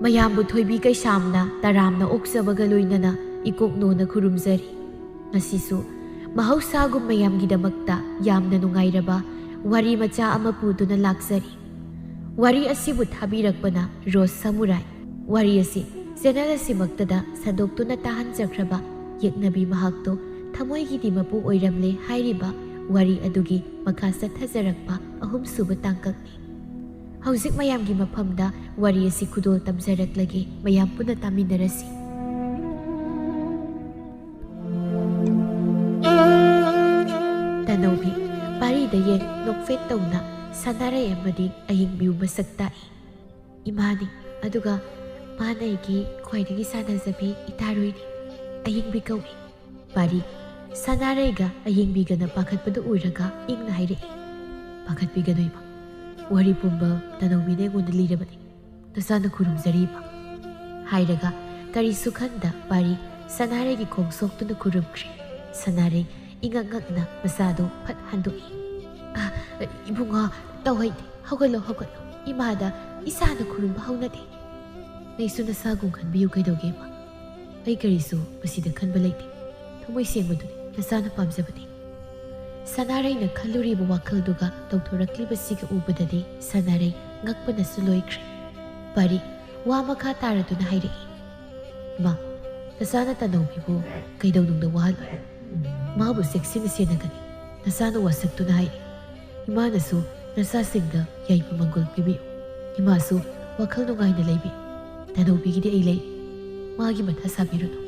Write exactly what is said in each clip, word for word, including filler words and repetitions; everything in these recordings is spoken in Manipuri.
ꯃꯌꯥꯝꯕꯨ ꯊꯣꯏꯕꯤ ꯀꯩꯁꯥꯝꯅ ꯇꯔꯥꯝꯅ ꯑꯣꯛꯆꯕꯒ ꯂꯣꯏꯅꯅ ꯏꯀꯣꯛꯅꯣꯅ ꯈꯨꯔꯨꯝꯖꯔꯤ꯫ ꯉꯁꯤꯁꯨ ꯃꯍꯧꯁꯥꯒꯨꯝ ꯃꯌꯥꯝꯒꯤꯗꯃꯛꯇ ꯌꯥꯝꯅ ꯅꯨꯡꯉꯥꯏꯔꯕ ꯋꯥꯔꯤ ꯃꯆꯥ ꯑꯃ ꯄꯨꯗꯨꯅ ꯂꯥꯛꯆꯔꯤ꯫ ꯋꯥꯔꯤ ꯑꯁꯤꯕꯨ ꯊꯥꯕꯤꯔꯛꯄꯅ ꯔꯣꯁ ꯁꯃꯨꯔꯥꯏ꯫ ꯋꯥꯔꯤ ꯑꯁꯤ ꯆꯦꯅꯦꯜ ꯑꯁꯤꯃꯛꯇꯗ ꯁꯟꯗꯣꯛꯇꯨꯅ ꯇꯥꯍꯟꯖꯈ꯭ꯔꯕ ꯌꯦꯛꯅꯕꯤ ꯃꯍꯥꯛꯇꯣ ꯊꯃꯣꯏꯒꯤꯗꯤ ꯃꯄꯨ ꯑꯣꯏꯔꯝꯂꯦ ꯍꯥꯏꯔꯤꯕ ꯋꯥꯔꯤ ꯑꯗꯨꯒꯤ ꯃꯈꯥ ꯆꯠꯊꯖꯔꯛꯄ ꯑꯍꯨꯝꯁꯨꯕ ꯇꯥꯡꯀꯛꯅꯤ꯫ ꯍꯧꯖꯤꯛ ꯃꯌꯥꯝꯒꯤ ꯃꯐꯝꯗ ꯋꯥꯔꯤ ꯑꯁꯤ ꯈꯨꯗꯣꯜ ꯇꯝꯖꯔꯛꯂꯒꯦ, ꯃꯌꯥꯝ ꯄꯨꯟꯅ ꯇꯥꯃꯤꯟꯅꯔꯁꯤ꯫ ꯇꯅꯧꯕꯤ, ꯄꯥꯔꯤꯗ ꯌꯦꯡ ꯅꯣꯛꯐꯦꯠ ꯇꯧꯅ ꯁꯅꯥꯔꯩ ꯑꯃꯗꯤ ꯑꯌꯤꯡꯕꯤꯕꯨ ꯃꯁꯛ ꯇꯥꯛꯏ꯫ ꯏꯃꯥꯅꯤ, ꯑꯗꯨꯒ ꯃꯥꯅ ꯑꯩꯒꯤ ꯈ꯭ꯋꯥꯏꯗꯒꯤ ꯁꯥꯟꯅꯖꯕꯤ ꯏꯇꯥꯔꯣꯏꯅꯤ꯫ ꯑꯌꯤꯡꯕꯤ ꯀꯧꯏ꯫ ꯄꯥꯔꯤ, ꯁꯅꯥꯔꯩꯒ ꯑꯌꯤꯡꯕꯤꯒꯅ ꯄꯥꯈꯠꯄꯗꯨ ꯎꯔꯒ ꯏꯪꯅ ꯍꯥꯏꯔꯛꯏ, "ꯄꯥꯈꯠꯄꯤꯒꯅꯨ ꯏꯃꯥ, ꯋꯥꯔꯤ ꯄꯨꯝꯕ ꯇꯅꯧꯕꯤꯅ ꯑꯩꯉꯣꯟꯗ ꯂꯤꯔꯕꯅꯤ꯫ ꯅꯆꯥꯅ ꯈꯨꯔꯨꯝꯖꯔꯤ ꯏꯃꯥ" ꯍꯥꯏꯔꯒ ꯀꯔꯤꯁꯨ ꯈꯟꯗ ꯄꯥꯔꯤ ꯁꯅꯥꯔꯩꯒꯤ ꯈꯣꯡ ꯁꯣꯛꯇꯨꯅ ꯈꯨꯔꯨꯝꯈ꯭ꯔꯦ꯫ ꯁꯅꯥꯔꯩ ꯏꯉꯛ ꯉꯛꯅ ꯃꯆꯥꯗꯨ ꯐꯠ ꯍꯟꯗꯣꯛꯏ꯫ "ꯑ, ꯏꯕꯨꯡꯉꯣ, ꯇꯧꯍꯩꯗꯦ, ꯍꯧꯒꯠꯂꯣ, ꯍꯧꯒꯠꯂꯣ, ꯏꯃꯥꯗ ꯏꯁꯥꯅ ꯈꯨꯔꯨꯝꯕ ꯍꯧꯅꯗꯦ꯫ ꯅꯩꯁꯨ ꯅꯁꯥꯒꯨꯝ ꯈꯟꯕꯤꯌꯨ ꯀꯩꯗꯧꯒꯦ ꯏꯃꯥ? ꯑꯩ ꯀꯔꯤꯁꯨ ꯃꯁꯤꯗ ꯈꯟꯕ ꯂꯩꯇꯦ꯫ ꯊꯃꯣꯏ ꯁꯦꯡꯕꯗꯨꯅꯤ ꯅꯆꯥꯅ ꯄꯥꯝꯖꯕꯗꯤ"꯫ ꯁꯅꯥꯔꯩꯅ ꯈꯜꯂꯨꯔꯤꯕ ꯋꯥꯈꯜꯗꯨꯒ ꯇꯧꯊꯣꯔꯛꯂꯤꯕꯁꯤꯒ ꯎꯕꯗꯗꯤ ꯁꯅꯥꯔꯩ ꯉꯛꯄꯅꯁꯨ ꯂꯣꯏꯈ꯭ꯔꯦ꯫ ꯄꯥꯔꯤ ꯋꯥ ꯃꯈꯥ ꯇꯥꯔꯗꯨꯅ ꯍꯥꯏꯔꯛꯏ, "ꯏꯃꯥ, ꯅꯆꯥꯅ ꯇꯅꯧꯕꯤꯕꯨ ꯀꯩꯗꯧꯅꯨꯡꯗ ꯋꯥꯍꯜꯂꯣꯏ꯫ ꯃꯥꯕꯨ ꯆꯦꯛꯁꯤꯟꯅ ꯁꯦꯟꯅꯒꯅꯤ", ꯅꯆꯥꯅ ꯋꯥꯁꯛꯇꯨꯅ ꯍꯥꯏꯔꯤ꯫ "ꯏꯃꯥꯅꯁꯨ ꯅꯆꯥꯁꯤꯡꯗ ꯌꯥꯏꯐ ꯃꯪꯒꯣꯜ ꯄꯤꯕꯤꯌꯨ꯫ ꯏꯃꯥꯁꯨ ꯋꯥꯈꯜ ꯅꯨꯡꯉꯥꯏꯅ ꯂꯩꯕꯤꯌꯨ꯫ ꯇꯅꯧꯕꯤꯒꯤꯗꯤ ꯑꯩ ꯂꯩ꯫ ꯃꯥꯒꯤ ꯃꯊꯥ ꯁꯥꯕꯤꯔꯨꯅꯨ"꯫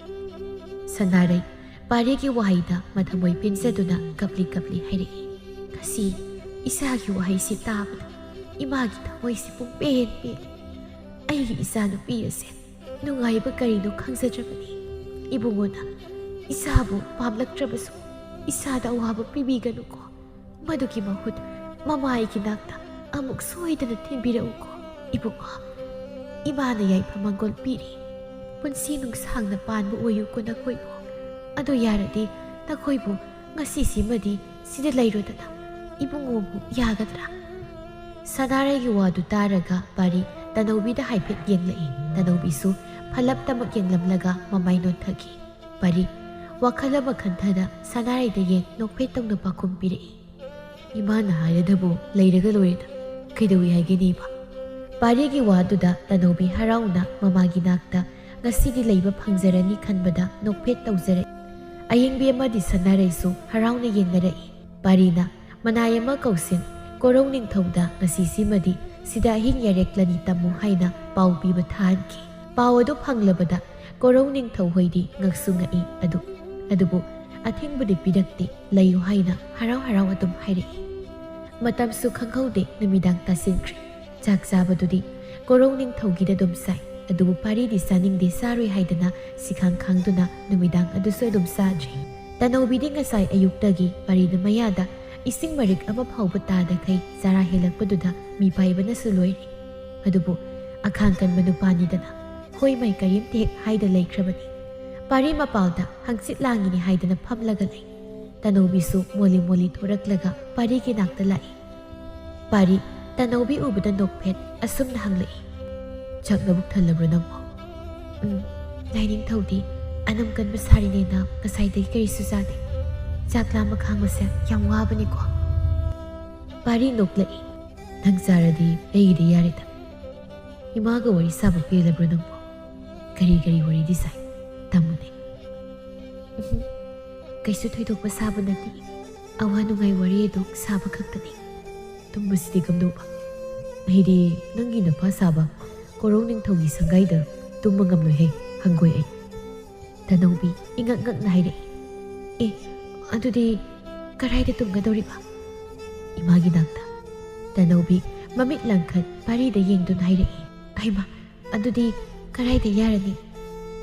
ꯁꯅꯥꯔꯩ ꯄꯥꯔꯤꯒꯤ ꯋꯥꯍꯩꯗ ꯃꯊꯃꯣꯏ ꯄꯦꯟꯖꯗꯨꯅ ꯀꯞꯂꯤ ꯀꯞꯂꯤ ꯍꯥꯏꯔꯛꯏ, "ꯉꯁꯤ ꯏꯆꯥꯒꯤ ꯋꯥꯍꯩꯁꯤ ꯇꯥꯕꯗ ꯏꯃꯥꯒꯤ ꯊꯃꯣꯏꯁꯤ ꯄꯨꯡꯄꯦꯟ ꯄꯦꯜꯂꯤ꯫ ꯑꯩꯒꯤ ꯏꯆꯥꯅꯨꯄꯤ ꯑꯁꯦ ꯅꯨꯡꯉꯥꯏꯕ ꯀꯔꯤꯅꯣ ꯈꯪꯖꯗ꯭ꯔꯕꯅꯤ꯫ ꯏꯕꯨꯡꯉꯣꯅ ꯏꯆꯥꯕꯨ ꯄꯥꯝꯂꯛꯇ꯭ꯔꯕꯁꯨ ꯏꯆꯥꯗ ꯑꯋꯥꯕ ꯄꯤꯕꯤꯒꯅꯨꯀꯣ꯫ ꯃꯗꯨꯒꯤ ꯃꯍꯨꯠ ꯃꯃꯥ ꯑꯩꯒꯤ ꯅꯥꯛꯇ ꯑꯃꯨꯛ ꯁꯣꯏꯗꯅ ꯊꯤꯟꯕꯤꯔꯛꯎꯀꯣ꯫ ꯏꯕꯨꯡꯉꯣ, ꯏꯃꯥꯅ ꯌꯥꯏꯐ ꯃꯪꯒꯣꯜ ꯄꯤꯔꯤ꯫ ꯄꯨꯟꯁꯤ ꯅꯨꯡꯁꯥꯡꯅ ꯄꯥꯟꯕ ꯑꯣꯏꯌꯨꯀꯣ ꯅꯈꯣꯏꯕꯨ꯫ ꯑꯗꯨ ꯌꯥꯔꯗꯤ "ꯅꯈꯣꯏꯕꯨ ꯉꯁꯤꯁꯤꯃꯗꯤ ꯁꯤꯗ ꯂꯩꯔꯣꯗꯅ, ꯏꯕꯨꯡꯉꯣꯕꯨ ꯌꯥꯒꯗ꯭ꯔꯥ?" ꯁꯅꯥꯔꯩꯒꯤ ꯋꯥꯗꯨ ꯇꯥꯔꯒ ꯄꯥꯔꯤ ꯇꯅꯧꯕꯤꯗ ꯍꯥꯏꯐꯦꯠ ꯌꯦꯡꯂꯛꯏ꯫ ꯇꯅꯧꯕꯤꯁꯨ ꯐꯂꯞꯇꯃꯛ ꯌꯦꯡꯂꯝꯂꯒ ꯃꯃꯥꯏ ꯅꯣꯟꯊꯈꯤ꯫ ꯄꯥꯔꯤ ꯋꯥꯈꯜ ꯑꯃ ꯈꯟꯊꯅ ꯁꯅꯥꯔꯩꯗ ꯌꯦꯡ ꯅꯣꯛꯐꯦꯠ ꯇꯧꯅ ꯄꯥꯎꯈꯨꯝ ꯄꯤꯔꯛꯏ꯫ "ꯏꯃꯥꯅ ꯍꯥꯏꯔꯗꯕꯨ ꯂꯩꯔꯒ ꯂꯣꯏꯔꯦꯗ, ꯀꯩꯗꯧꯏ ꯍꯥꯏꯒꯦꯅꯦ ꯏꯃꯥ?" ꯄꯥꯔꯤꯒꯤ ꯋꯥꯗꯨꯗ ꯇꯅꯧꯕꯤ ꯍꯔꯥꯎꯅ ꯃꯃꯥꯒꯤ ꯅꯥꯛꯇ ꯉꯁꯤꯗꯤ ꯂꯩꯕ ꯐꯪꯖꯔꯅꯤ ꯈꯟꯕꯗ ꯅꯣꯛꯐꯦꯠ ꯇꯧꯖꯔꯛꯏ꯫ ꯑꯌꯦꯡꯕꯤ ꯑꯃꯗꯤ ꯁꯅꯥꯔꯩꯁꯨ ꯍꯔꯥꯎꯅ ꯌꯦꯡꯅꯔꯛꯏ꯫ ꯄꯥꯔꯤꯅ ꯃꯅꯥꯏ ꯑꯃ ꯀꯧꯁꯤꯟ, "ꯀꯣꯔꯧ ꯅꯤꯡꯊꯧꯗ ꯉꯁꯤꯁꯤꯃꯗꯤ ꯁꯤꯗ ꯑꯍꯤꯡ ꯌꯥꯔꯦꯛꯂꯅꯤ ꯇꯝꯃꯨ" ꯍꯥꯏꯅ ꯄꯥꯎ ꯄꯤꯕ ꯊꯥꯍꯟꯈꯤ꯫ ꯄꯥꯎ ꯑꯗꯨ ꯐꯪꯂꯕꯗ ꯀꯣꯔꯧ ꯅꯤꯡꯊꯧ ꯍꯣꯏꯗꯤ ꯉꯛꯁꯨ ꯉꯛꯏ꯫ ꯑꯗꯨ ꯑꯗꯨꯕꯨ ꯑꯊꯤꯡꯕꯗꯤ ꯄꯤꯔꯛꯇꯦ, "ꯂꯩꯌꯨ" ꯍꯥꯏꯅ ꯍꯔꯥꯎ ꯍꯔꯥꯎ ꯑꯗꯨꯝ ꯍꯥꯏꯔꯛꯏ꯫ ꯃꯇꯝꯁꯨ ꯈꯪꯍꯧꯗꯦ, ꯅꯨꯃꯤꯗꯥꯡ ꯇꯥꯁꯤꯟꯈ꯭ꯔꯦ꯫ ꯆꯥꯛ ꯆꯥꯕꯗꯨꯗꯤ ꯀꯣꯔꯧ ꯅꯤꯡꯊꯧꯒꯤꯗ ꯑꯗꯨꯝ ꯆꯥꯏ꯫ ꯑꯗꯨꯕꯨ ꯄꯥꯔꯤꯗꯤ ꯆꯥꯅꯤꯡꯗꯦ, ꯆꯥꯔꯣꯏ ꯍꯥꯏꯗꯅ ꯁꯤꯈꯥꯡ ꯈꯥꯡꯗꯨꯅ ꯅꯨꯃꯤꯗꯥꯡ ꯑꯗꯨꯁꯨ ꯑꯗꯨꯝ ꯆꯥꯗ꯭ꯔꯦ꯫ ꯇꯅꯧꯕꯤꯗꯤ ꯉꯁꯥꯏ ꯑꯌꯨꯛꯇꯒꯤ ꯄꯥꯔꯤꯅ ꯃꯌꯥꯗ ꯏꯁꯤꯡ ꯃꯔꯤꯛ ꯑꯃ ꯐꯥꯎꯕ ꯇꯥꯗꯈꯩ ꯆꯔꯥ ꯍꯦꯜꯂꯛꯄꯗꯨꯗ ꯃꯤ ꯄꯥꯏꯕꯅꯁꯨ ꯂꯣꯏꯔꯦ꯫ ꯑꯗꯨꯕꯨ ꯑꯈꯥꯡ ꯀꯟꯕ ꯅꯨꯄꯥꯅꯤꯗꯅ, ꯍꯣꯏ ꯃꯥꯏ ꯀꯔꯤꯝꯇ ꯍꯦꯛ ꯍꯥꯏꯗ ꯂꯩꯈ꯭ꯔꯕꯅꯤ꯫ ꯄꯥꯔꯤ ꯃꯄꯥꯜꯗ ꯍꯪꯆꯤꯠ ꯂꯥꯡꯉꯤꯅꯤ ꯍꯥꯏꯗꯅ ꯐꯝꯂꯒ ꯂꯩ꯫ ꯇꯅꯧꯕꯤꯁꯨ ꯃꯣꯜꯂꯤ ꯃꯣꯜꯂꯤ ꯊꯣꯔꯛꯂꯒ ꯄꯥꯔꯤꯒꯤ ꯅꯥꯛꯇ ꯂꯥꯛꯏ꯫ ꯄꯥꯔꯤ ꯇꯅꯧꯕꯤ ꯎꯕꯗ ꯅꯣꯛꯐꯦꯠ ꯑꯁꯨꯝꯅ ꯍꯪꯂꯛꯏ, "ꯆꯥꯛ ꯅꯕꯨꯛ ꯊꯜꯂꯕ꯭ꯔꯣ ꯅꯪꯕꯣ?" "ꯎꯝ, ꯂꯥꯏꯅꯤꯡꯊꯧꯗꯤ ꯑꯅꯝ ꯀꯟꯕ ꯁꯥꯔꯤꯅꯦꯅ ꯉꯁꯥꯏꯗꯒꯤ ꯀꯔꯤꯁꯨ ꯆꯥꯗꯦ꯫ ꯆꯥꯛ ꯂꯥꯝꯕ ꯈꯥꯡꯕꯁꯦ ꯌꯥꯝ ꯋꯥꯕꯅꯤꯀꯣ?" ꯄꯥꯔꯤ ꯅꯣꯛꯂꯛꯏ, "ꯅꯪ ꯆꯥꯔꯗꯤ ꯑꯩꯒꯤꯗꯤ ꯌꯥꯔꯦꯗ꯫ ꯏꯃꯥꯒ ꯋꯥꯔꯤ ꯁꯥꯕ ꯄꯦꯜꯂꯕ꯭ꯔꯣ ꯅꯪꯕꯣ? ꯀꯔꯤ ꯀꯔꯤ ꯋꯥꯔꯤꯗꯤ ꯁꯥꯏ? ꯇꯝꯃꯨꯅꯦ꯫" "ꯎꯝ, ꯀꯩꯁꯨ ꯊꯣꯏꯗꯣꯛꯄ ꯁꯥꯕ ꯅꯠꯇꯦ꯫ ꯑꯋꯥ ꯅꯨꯡꯉꯥꯏ ꯋꯥꯔꯤ ꯑꯗꯨ ꯁꯥꯕ ꯈꯛꯇꯅꯤ꯫ ꯇꯨꯝꯕꯁꯤꯗꯤ ꯀꯝꯗꯧꯕ?" "ꯑꯩꯗꯤ ꯅꯪꯒꯤ ꯅꯄꯥ ꯁꯥꯕ ꯀꯣꯔꯧ ꯅꯤꯡꯊꯧꯒꯤ ꯁꯪꯒꯥꯏꯗ ꯇꯨꯝꯕ ꯉꯝꯂꯣꯏꯍꯦ, ꯍꯪꯒꯣꯏ ꯑꯩ꯫" ꯇꯅꯧꯕꯤ ꯏꯉꯛ ꯉꯛꯅ ꯍꯥꯏꯔꯛꯏ꯫ "ꯑꯦ, ꯑꯗꯨꯗꯤ ꯀꯔꯥꯏꯗ ꯇꯨꯝꯒꯗꯧꯔꯤꯕ?" "ꯏꯃꯥꯒꯤ ꯅꯥꯛꯇ꯫" ꯇꯅꯧꯕꯤ ꯃꯃꯤꯠ ꯂꯪꯈꯠ ꯄꯥꯔꯤꯗ ꯌꯦꯡꯗꯨꯅ ꯍꯥꯏꯔꯛꯏ꯫ "ꯍꯩꯃꯥ, ꯑꯗꯨꯗꯤ ꯀꯔꯥꯏꯗ ꯌꯥꯔꯅꯤ?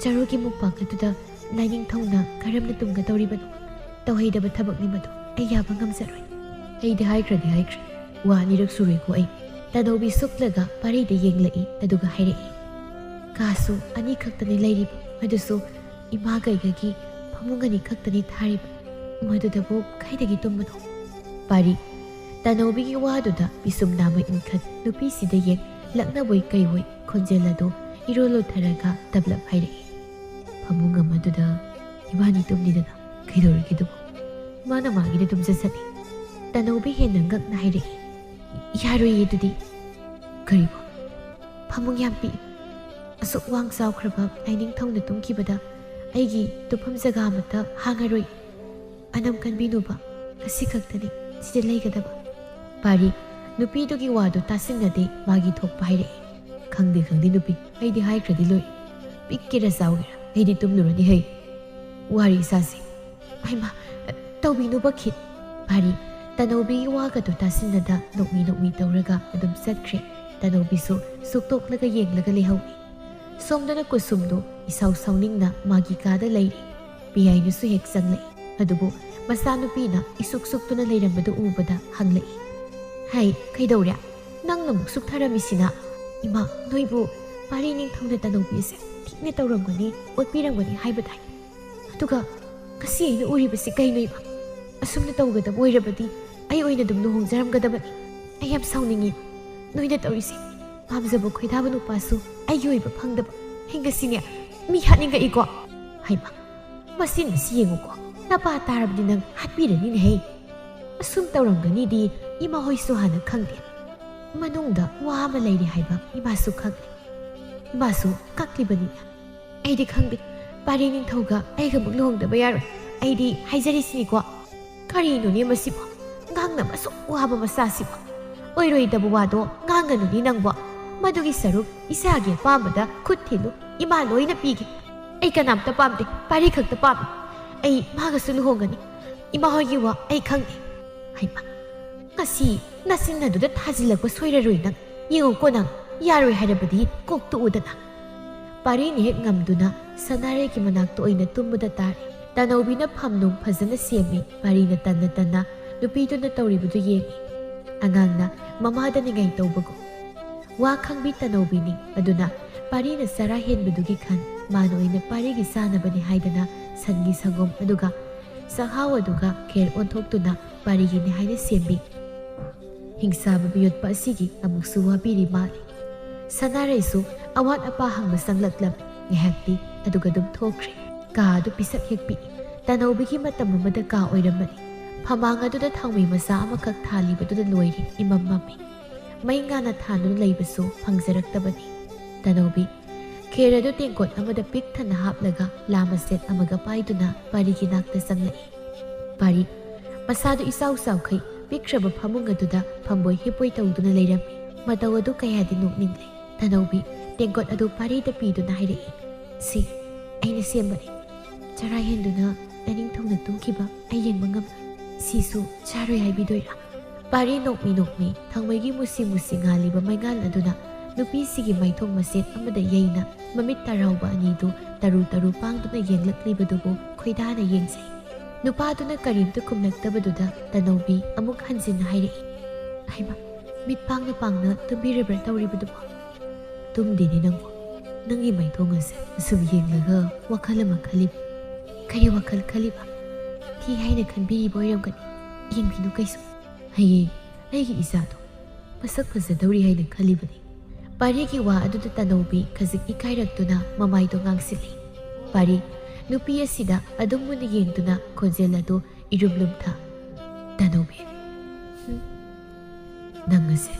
ꯆꯔꯨꯒꯤ ꯃꯨꯛꯄꯥꯛ ꯑꯗꯨꯗ ꯂꯥꯏꯅꯤꯡꯊꯧꯅ ꯀꯔꯝꯅ ꯇꯨꯝꯒꯗꯧꯔꯤꯕꯅꯣ? ꯇꯧꯍꯩꯗꯕ ꯊꯕꯛꯅꯤ ꯃꯗꯨ꯫ ꯑꯩ ꯌꯥꯕ ꯉꯝꯖꯔꯣꯏ꯫" "ꯑꯩꯗꯤ ꯍꯥꯏꯈ꯭ꯔꯗꯤ ꯍꯥꯏꯈ꯭ꯔꯦ꯫ ꯋꯥ ꯑꯅꯤꯔꯛ ꯁꯨꯔꯦꯀꯣ ꯑꯩ꯫" ꯇꯅꯧꯕꯤ ꯁꯨꯛꯂꯒ ꯄꯥꯔꯤꯗ ꯌꯦꯡꯂꯛꯏ, ꯑꯗꯨꯒ ꯍꯥꯏꯔꯛꯏ, "ꯀꯥꯁꯨ ꯑꯅꯤꯈꯛꯇꯅꯤ ꯂꯩꯔꯤꯕ, ꯑꯗꯨꯁꯨ ꯏꯃꯥ ꯀꯩꯒꯒꯤ ꯐꯃꯨꯡ ꯑꯅꯤ ꯈꯛꯇꯅꯤ ꯊꯥꯔꯤꯕ, ꯃꯗꯨꯗꯕꯨ ꯀꯩꯗꯒꯤ ꯇꯨꯝꯕꯅꯣ? ꯄꯥꯔꯤ, ꯇꯅꯧꯕꯤꯒꯤ ꯋꯥꯗꯨꯗ ꯄꯤꯁꯨꯝ ꯅꯥꯃ ꯏꯟꯈꯠ ꯅꯨꯄꯤꯁꯤꯗ ꯌꯦꯡ ꯂꯛꯅꯕꯣꯏ ꯀꯩꯕꯣꯏ ꯈꯣꯟꯖꯦꯜ ꯑꯗꯨ ꯏꯔꯣꯜ ꯂꯣꯊꯔꯒ ꯇꯞꯂꯞ ꯍꯥꯏꯔꯛꯏ꯫ ꯐꯃꯨꯡ ꯑꯃꯗꯨꯗ ꯏꯕꯥꯅꯤ ꯇꯨꯝꯅꯤꯗꯅ, ꯀꯩꯗꯧꯔꯒꯦ ꯑꯗꯨꯕꯨ? ꯃꯥꯅ ꯃꯥꯒꯤꯗ ꯇꯨꯝꯖꯁꯅꯤ꯫ ꯇꯅꯧꯕꯤ ꯍꯦꯟꯅ ꯉꯛꯅ ꯍꯥꯏꯔꯛꯏ꯫ ꯌꯥꯔꯣꯏꯌꯦ ꯑꯗꯨꯗꯤ꯫ ꯀꯔꯤꯕꯣ? ꯐꯃꯨꯡ ꯌꯥꯝ ꯄꯤꯛꯏ꯫ ꯑꯁꯨꯛ ꯋꯥꯡ ꯆꯥꯎꯈ꯭ꯔꯕ ꯑꯩ ꯅꯤꯡꯊꯧꯅ ꯇꯨꯝꯈꯤꯕꯗ ꯑꯩꯒꯤ ꯇꯨꯝꯐꯝ ꯖꯒꯥ ꯑꯃꯠꯇ ꯍꯥꯡꯉꯔꯣꯏ꯫ ꯑꯅꯝ ꯀꯟꯕꯤꯅꯨꯕ, ꯉꯁꯤ ꯈꯛꯇꯅꯤ ꯁꯤꯗ ꯂꯩꯒꯗꯕ꯫ ꯄꯥꯔꯤ, ꯅꯨꯄꯤꯗꯨꯒꯤ ꯋꯥꯗꯨ ꯇꯥꯁꯤꯟꯅꯗꯦ, ꯃꯥꯒꯤ ꯊꯣꯛꯄ ꯍꯥꯏꯔꯛꯏ꯫ ꯈꯪꯗꯦ, ꯈꯪꯗꯦ ꯅꯨꯄꯤ, ꯑꯩꯗꯤ ꯍꯥꯏꯈ꯭ꯔꯗꯤ ꯂꯣꯏ꯫ ꯄꯤꯛꯀꯦꯔꯥ ꯆꯥꯎꯒꯦꯔꯥ, ꯑꯩꯗꯤ ꯇꯨꯝꯂꯨꯔꯅꯤ ꯍꯩ꯫ ꯋꯥꯔꯤ ꯁꯥꯁꯤ꯫ ꯍꯩꯃꯥ, ꯇꯧꯕꯤꯅꯨꯕ ꯈꯤꯠ꯫ ꯄꯥꯔꯤ, ꯇꯅꯧꯕꯤꯒꯤ ꯋꯥꯒꯗꯨ ꯇꯥꯁꯤꯟꯅꯗ ꯅꯣꯛꯃꯤ ꯅꯣꯛꯃꯤ ꯇꯧꯔꯒ ꯑꯗꯨꯝ ꯆꯠꯈ꯭ꯔꯦ꯫ ꯇꯅꯧꯕꯤꯁꯨ ꯁꯨꯛꯇꯣꯛꯂꯒ ꯌꯦꯡꯂꯒ ꯂꯩꯍꯧꯏ꯫ ꯁꯣꯝꯗꯅ ꯀꯨꯁꯨꯝꯗꯨ ꯏꯁꯥꯎ ꯁꯥꯎꯅꯤꯡꯅ ꯃꯥꯒꯤ ꯀꯥꯗ ꯂꯩꯔꯤ꯫ ꯄꯤꯌꯥꯏꯅꯁꯨ ꯍꯦꯛ ꯆꯪꯂꯛꯏ꯫ ꯑꯗꯨꯕꯨ ꯃꯆꯥꯅꯨꯄꯤꯅ ꯏꯁꯨꯛ ꯁꯨꯛꯇꯨꯅ ꯂꯩꯔꯝꯕꯗꯨ ꯎꯕꯗ ꯍꯪꯂꯛꯏ꯫ ꯍꯩ, ꯀꯩꯗꯧꯔꯦ? ꯅꯪꯅ ꯑꯃꯨꯛ ꯁꯨꯛꯊꯔꯝꯃꯤꯁꯤꯅ? ꯏꯃꯥ, ꯅꯣꯏꯕꯨ ꯄꯥꯔꯤ ꯅꯤꯡꯊꯧꯅ ꯇꯅꯧꯕꯤꯁꯦ ꯊꯤꯅ ꯇꯧꯔꯝꯒꯅꯤ, ꯑꯣꯠꯄꯤꯔꯝꯒꯅꯤ ꯍꯥꯏꯕ ꯇꯥꯏ꯫ ꯑꯗꯨꯒ ꯉꯁꯤ ꯑꯩꯅ ꯎꯔꯤꯕꯁꯤ ꯀꯩꯅꯣ ꯏꯃꯥ? ꯑꯁꯨꯝꯅ ꯇꯧꯒꯗꯕ ꯑꯣꯏꯔꯕꯗꯤ ꯑꯩ ꯑꯣꯏꯅ ꯑꯗꯨꯝ ꯂꯨꯍꯣꯡꯖꯔꯝꯒꯗꯕꯅꯤ꯫ ꯑꯩ ꯌꯥꯝ ꯁꯥꯎꯅꯤꯡꯉꯤ ꯅꯣꯏꯅ ꯇꯧꯔꯤꯁꯦ꯫ ꯄꯥꯝꯖꯕ ꯈꯣꯏꯗꯥꯕ ꯅꯨꯄꯥꯁꯨ ꯑꯩꯒꯤ ꯑꯣꯏꯕ ꯐꯪꯗꯕ꯫ ꯑꯩ ꯉꯁꯤꯅꯦ ꯃꯤ ꯍꯥꯠꯅꯤꯡꯉꯛꯏꯀꯣ꯫ ꯍꯩꯃꯥ, ꯃꯁꯤ ꯅꯨꯄꯤꯁꯤ ꯌꯦꯡꯉꯨꯀꯣ꯫ ꯅꯄꯥ ꯇꯥꯔꯕꯗꯤ ꯅꯪ ꯍꯥꯠꯄꯤꯔꯅꯤꯅꯦꯍꯦ꯫ ꯑꯁꯨꯝ ꯇꯧꯔꯝꯒꯅꯤꯗꯤ ꯏꯃꯥ ꯍꯣꯏꯁꯨ ꯍꯥꯟꯅ ꯈꯪꯗꯦ꯫ ꯃꯅꯨꯡꯗ ꯋꯥ ꯑꯃ ꯂꯩꯔꯤ ꯍꯥꯏꯕ ꯏꯃꯥꯁꯨ ꯈꯪꯂꯦ꯫ ꯏꯃꯥꯁꯨ ꯀꯛꯂꯤꯕꯅꯤꯅꯦ꯫ ꯑꯩꯗꯤ ꯈꯪꯗꯦ, ꯄꯥꯔꯤ ꯅꯤꯡꯊꯧꯒ ꯑꯩꯒ ꯑꯃꯨꯛ ꯂꯨꯍꯣꯡꯗꯕ ꯌꯥꯔꯣꯏ꯫ ꯑꯩꯗꯤ ꯍꯥꯏꯖꯔꯤꯁꯤꯅꯤꯀꯣ꯫ ꯀꯔꯤꯅꯣꯅꯦ ꯃꯁꯤꯕꯣ? ꯉꯥꯡꯅꯕ ꯑꯁꯨꯛ ꯋꯥꯕ ꯃꯆꯥꯁꯤꯕꯣ꯫ ꯑꯣꯏꯔꯣꯏꯗꯕ ꯋꯥꯗꯣ ꯉꯥꯡꯒꯅꯨꯅꯦ ꯅꯪꯕꯣ꯫ ꯃꯗꯨꯒꯤ ꯁꯔꯨꯛ ꯏꯆꯥꯒꯤ ꯑꯄꯥꯝꯕꯗ ꯈꯨꯠ ꯊꯤꯜꯂꯨ, ꯏꯃꯥ ꯂꯣꯏꯅ ꯄꯤꯒꯦ꯫ ꯑꯩ ꯀꯅꯥꯝꯇ ꯄꯥꯝꯗꯦ, ꯄꯥꯔꯤ ꯈꯛꯇ ꯄꯥꯝꯃꯤ꯫ ꯑꯩ ꯃꯥꯒꯁꯨ ꯂꯨꯍꯣꯡꯒꯅꯤ꯫ ꯏꯃꯥ ꯍꯣꯏꯒꯤ ꯋꯥ ꯑꯩ ꯈꯪꯗꯦ꯫ ꯍꯩꯃꯥ, ꯉꯁꯤ ꯅꯆꯤꯟ ꯑꯗꯨꯗ ꯊꯥꯖꯤꯜꯂꯛꯄ ꯁꯣꯏꯔꯔꯣꯏ ꯅꯪ꯫ ꯌꯦꯡꯉꯨꯀꯣ ꯅꯪ, ꯌꯥꯔꯣꯏ ꯍꯥꯏꯔꯕꯗꯤ ꯀꯣꯛ ꯇꯣꯛꯎꯗꯅ꯫ ꯄꯥꯔꯤꯅ ꯍꯦꯛ ꯉꯝꯗꯨꯅ ꯁꯅꯥꯔꯩꯒꯤ ꯃꯅꯥꯛꯇ ꯑꯣꯏꯅ ꯇꯨꯝꯕꯗ ꯇꯥꯔꯦ꯫ ꯇꯅꯧꯕꯤꯅ ꯐꯝ ꯅꯨꯡ ꯐꯖꯅ ꯁꯦꯝꯃꯤ꯫ ꯄꯥꯔꯤꯅ ꯇꯟꯅ ꯇꯟꯅ ꯅꯨꯄꯤꯗꯨꯅ ꯇꯧꯔꯤꯕꯗꯨ ꯌꯦꯡꯉꯤ꯫ ꯑꯉꯥꯡꯅ ꯃꯃꯥꯗ ꯅꯤꯡꯉꯥꯏ ꯇꯧꯕꯒꯨꯝ꯫ ꯋꯥ ꯈꯪꯕꯤ ꯇꯅꯧꯕꯤꯅꯤ꯫ ꯑꯗꯨꯅ ꯄꯥꯔꯤꯅ ꯆꯔꯥ ꯍꯦꯟꯕꯗꯨꯒꯤ ꯈꯟ ꯃꯥꯅ ꯑꯣꯏꯅ ꯄꯥꯔꯤꯒꯤ ꯆꯥꯅꯕꯅꯤ ꯍꯥꯏꯗꯅ ꯁꯟꯒꯤ ꯁꯪꯒꯣꯝ ꯑꯗꯨꯒ ꯆꯥꯛꯍꯥꯎ ꯑꯗꯨꯒ ꯈꯦꯔ ꯑꯣꯟꯊꯣꯛꯇꯨꯅ ꯄꯥꯔꯤꯒꯤꯅꯤ ꯍꯥꯏꯅ ꯁꯦꯝꯕꯤ꯫ ꯍꯤꯡꯆꯥꯕ ꯃꯤꯑꯣꯠꯄ ꯑꯁꯤꯒꯤ ꯑꯃꯨꯛꯁꯨ ꯋꯥꯕꯤꯔꯤ ꯃꯥꯜꯂꯤ꯫ ꯁꯅꯥꯔꯩꯁꯨ ꯑꯋꯥꯠ ꯑꯄꯥ ꯍꯪꯕ ꯆꯪꯂꯛꯂꯝꯃꯤ꯫ ꯉꯥꯏꯍꯥꯛꯇꯤ ꯑꯗꯨꯒ ꯑꯗꯨꯝ ꯊꯣꯛꯈ꯭ꯔꯦ꯫ ꯀꯥ ꯑꯗꯨ ꯄꯤꯁꯛ ꯍꯦꯛ ꯄꯤꯛꯏ꯫ ꯇꯅꯧꯕꯤꯒꯤ ꯃꯇꯝ ꯑꯃꯗ ꯀꯥ ꯑꯣꯏꯔꯝꯕꯅꯤ꯫ ꯐꯃꯥꯡ ꯑꯗꯨꯗ ꯊꯥꯎꯃꯩ ꯃꯆꯥ ꯑꯃꯈꯛ ꯊꯥꯜꯂꯤꯕꯗꯨꯗ ꯂꯣꯏꯔꯦ, ꯏꯃꯝ ꯃꯝꯃꯤ꯫ ꯃꯩ ꯉꯥꯟꯅ ꯊꯥꯟꯗꯨꯅ ꯂꯩꯕꯁꯨ ꯐꯪꯖꯔꯛꯇꯕꯅꯤ꯫ ꯇꯅꯧꯕꯤ ꯈꯦꯔ ꯑꯗꯨ ꯇꯦꯡꯀꯣꯠ ꯑꯃꯗ ꯄꯤꯛ ꯊꯟꯅ ꯍꯥꯞꯂꯒ ꯂꯥ ꯃꯆꯦꯠ ꯑꯃꯒ ꯄꯥꯏꯗꯨꯅ ꯄꯥꯔꯤꯒꯤ ꯅꯥꯛꯇ ꯆꯪꯂꯛꯏ꯫ ꯄꯥꯔꯤ ꯃꯁꯥꯗꯨ ꯏꯆꯥꯎ ꯆꯥꯎꯈꯩ ꯄꯤꯛꯈ꯭ꯔꯕ ꯐꯃꯨꯡ ꯑꯗꯨꯗ ꯐꯝꯕꯣꯏ ꯍꯤꯞꯄꯣꯏ ꯇꯧꯗꯨꯅ ꯂꯩꯔꯝꯃꯤ꯫ ꯃꯇꯧ ꯑꯗꯨ ꯀꯌꯥꯗꯤ ꯅꯣꯛꯅꯤꯡꯂꯦ꯫ ꯇꯅꯧꯕꯤ ꯇꯦꯡꯀꯣꯠ ꯑꯗꯨ ꯄꯥꯔꯤꯗ ꯄꯤꯗꯨꯅ ꯍꯥꯏꯔꯛꯏ, "ꯁꯤ ꯑꯩꯅ ꯁꯦꯝꯕꯅꯤ꯫ ꯆꯔꯥ ꯍꯦꯟꯗꯨꯅ ꯅꯅꯤꯡꯊꯧꯅ ꯇꯨꯝꯈꯤꯕ ꯑꯩ ꯌꯦꯡꯕ ꯉꯝꯂꯣꯏ꯫ ꯁꯤꯁꯨ ꯆꯥꯔꯣꯏ ꯍꯥꯏꯕꯤꯗꯣꯏꯔꯥ?" ꯄꯥꯔꯤ ꯅꯣꯛꯃꯤ ꯅꯣꯛꯃꯤ ꯊꯥꯎꯃꯩꯒꯤ ꯃꯨꯁꯤ ꯃꯨꯁꯤ ꯉꯥꯜꯂꯤꯕ ꯃꯩꯉꯥꯜ ꯑꯗꯨꯅ ꯅꯨꯄꯤꯁꯤꯒꯤ ꯃꯥꯏꯊꯣꯡ ꯃꯆꯦꯠ ꯑꯃꯗ ꯌꯩꯅ ꯃꯃꯤꯠ ꯇꯔꯥꯎꯕ ꯑꯅꯤꯗꯨ ꯇꯔꯨ ꯇꯔꯨ ꯄꯥꯡꯗꯨꯅ ꯌꯦꯡꯂꯛꯂꯤꯕꯗꯨꯕꯨ ꯈꯣꯏꯗꯥꯅ ꯌꯦꯡꯖꯩ꯫ ꯅꯨꯄꯥꯗꯨꯅ ꯀꯔꯤꯝꯇ ꯈꯨꯝꯂꯛꯇꯕꯗꯨꯗ ꯇꯅꯧꯕꯤ ꯑꯃꯨꯛ ꯍꯟꯖꯤꯟꯅ ꯍꯥꯏꯔꯛꯏ, "ꯍꯩꯃꯥ, ꯃꯤꯠ ꯄꯥꯡꯅ ꯄꯥꯡꯅ ꯇꯨꯝꯕꯤꯔꯕ꯭ꯔꯥ ꯇꯧꯔꯤꯕꯗꯨꯕꯣ?" "ꯇꯨꯝꯗꯦꯅꯦ ꯅꯪꯕꯨ꯫ ꯅꯪꯒꯤ ꯃꯥꯏꯊꯣꯡ ꯑꯁꯦ ꯑꯁꯨꯝ ꯌꯦꯡꯂꯒ ꯋꯥꯈꯜ ꯑꯃ ꯈꯜꯂꯤꯕ꯫" "ꯀꯔꯤ ꯋꯥꯈꯜ ꯈꯜꯂꯤꯕ? ꯊꯤ ꯍꯥꯏꯅ ꯈꯟꯕꯤꯔꯤꯕ ꯑꯣꯏꯔꯝꯒꯅꯤ꯫ ꯌꯦꯡꯕꯤꯅꯨ ꯀꯩꯁꯨ꯫ ꯍꯌꯦꯡ ꯑꯩꯒꯤ ꯏꯆꯥꯗꯣ ꯃꯁꯛ ꯐꯖꯗꯧꯔꯤ ꯍꯥꯏꯅ ꯈꯜꯂꯤꯕꯅꯤ꯫" ꯄꯥꯔꯤꯒꯤ ꯋꯥ ꯑꯗꯨꯗ ꯇꯅꯧꯕꯤ ꯈꯖꯤꯛ ꯏꯀꯥꯏꯔꯛꯇꯨꯅ ꯃꯃꯥꯏꯗꯣ ꯉꯥꯡꯁꯤꯜꯂꯤ꯫ ꯄꯥꯔꯤ ꯅꯨꯄꯤ ꯑꯁꯤꯗ ꯑꯗꯨꯝ ꯃꯨꯟꯅ ꯌꯦꯡꯗꯨꯅ ꯈꯣꯟꯖꯦꯜ ꯑꯗꯨ ꯏꯔꯨꯝ ꯂꯨꯝꯊ, "ꯇꯅꯧꯕꯤ, ꯍꯨꯝ, ꯅꯪ ꯑꯁꯦ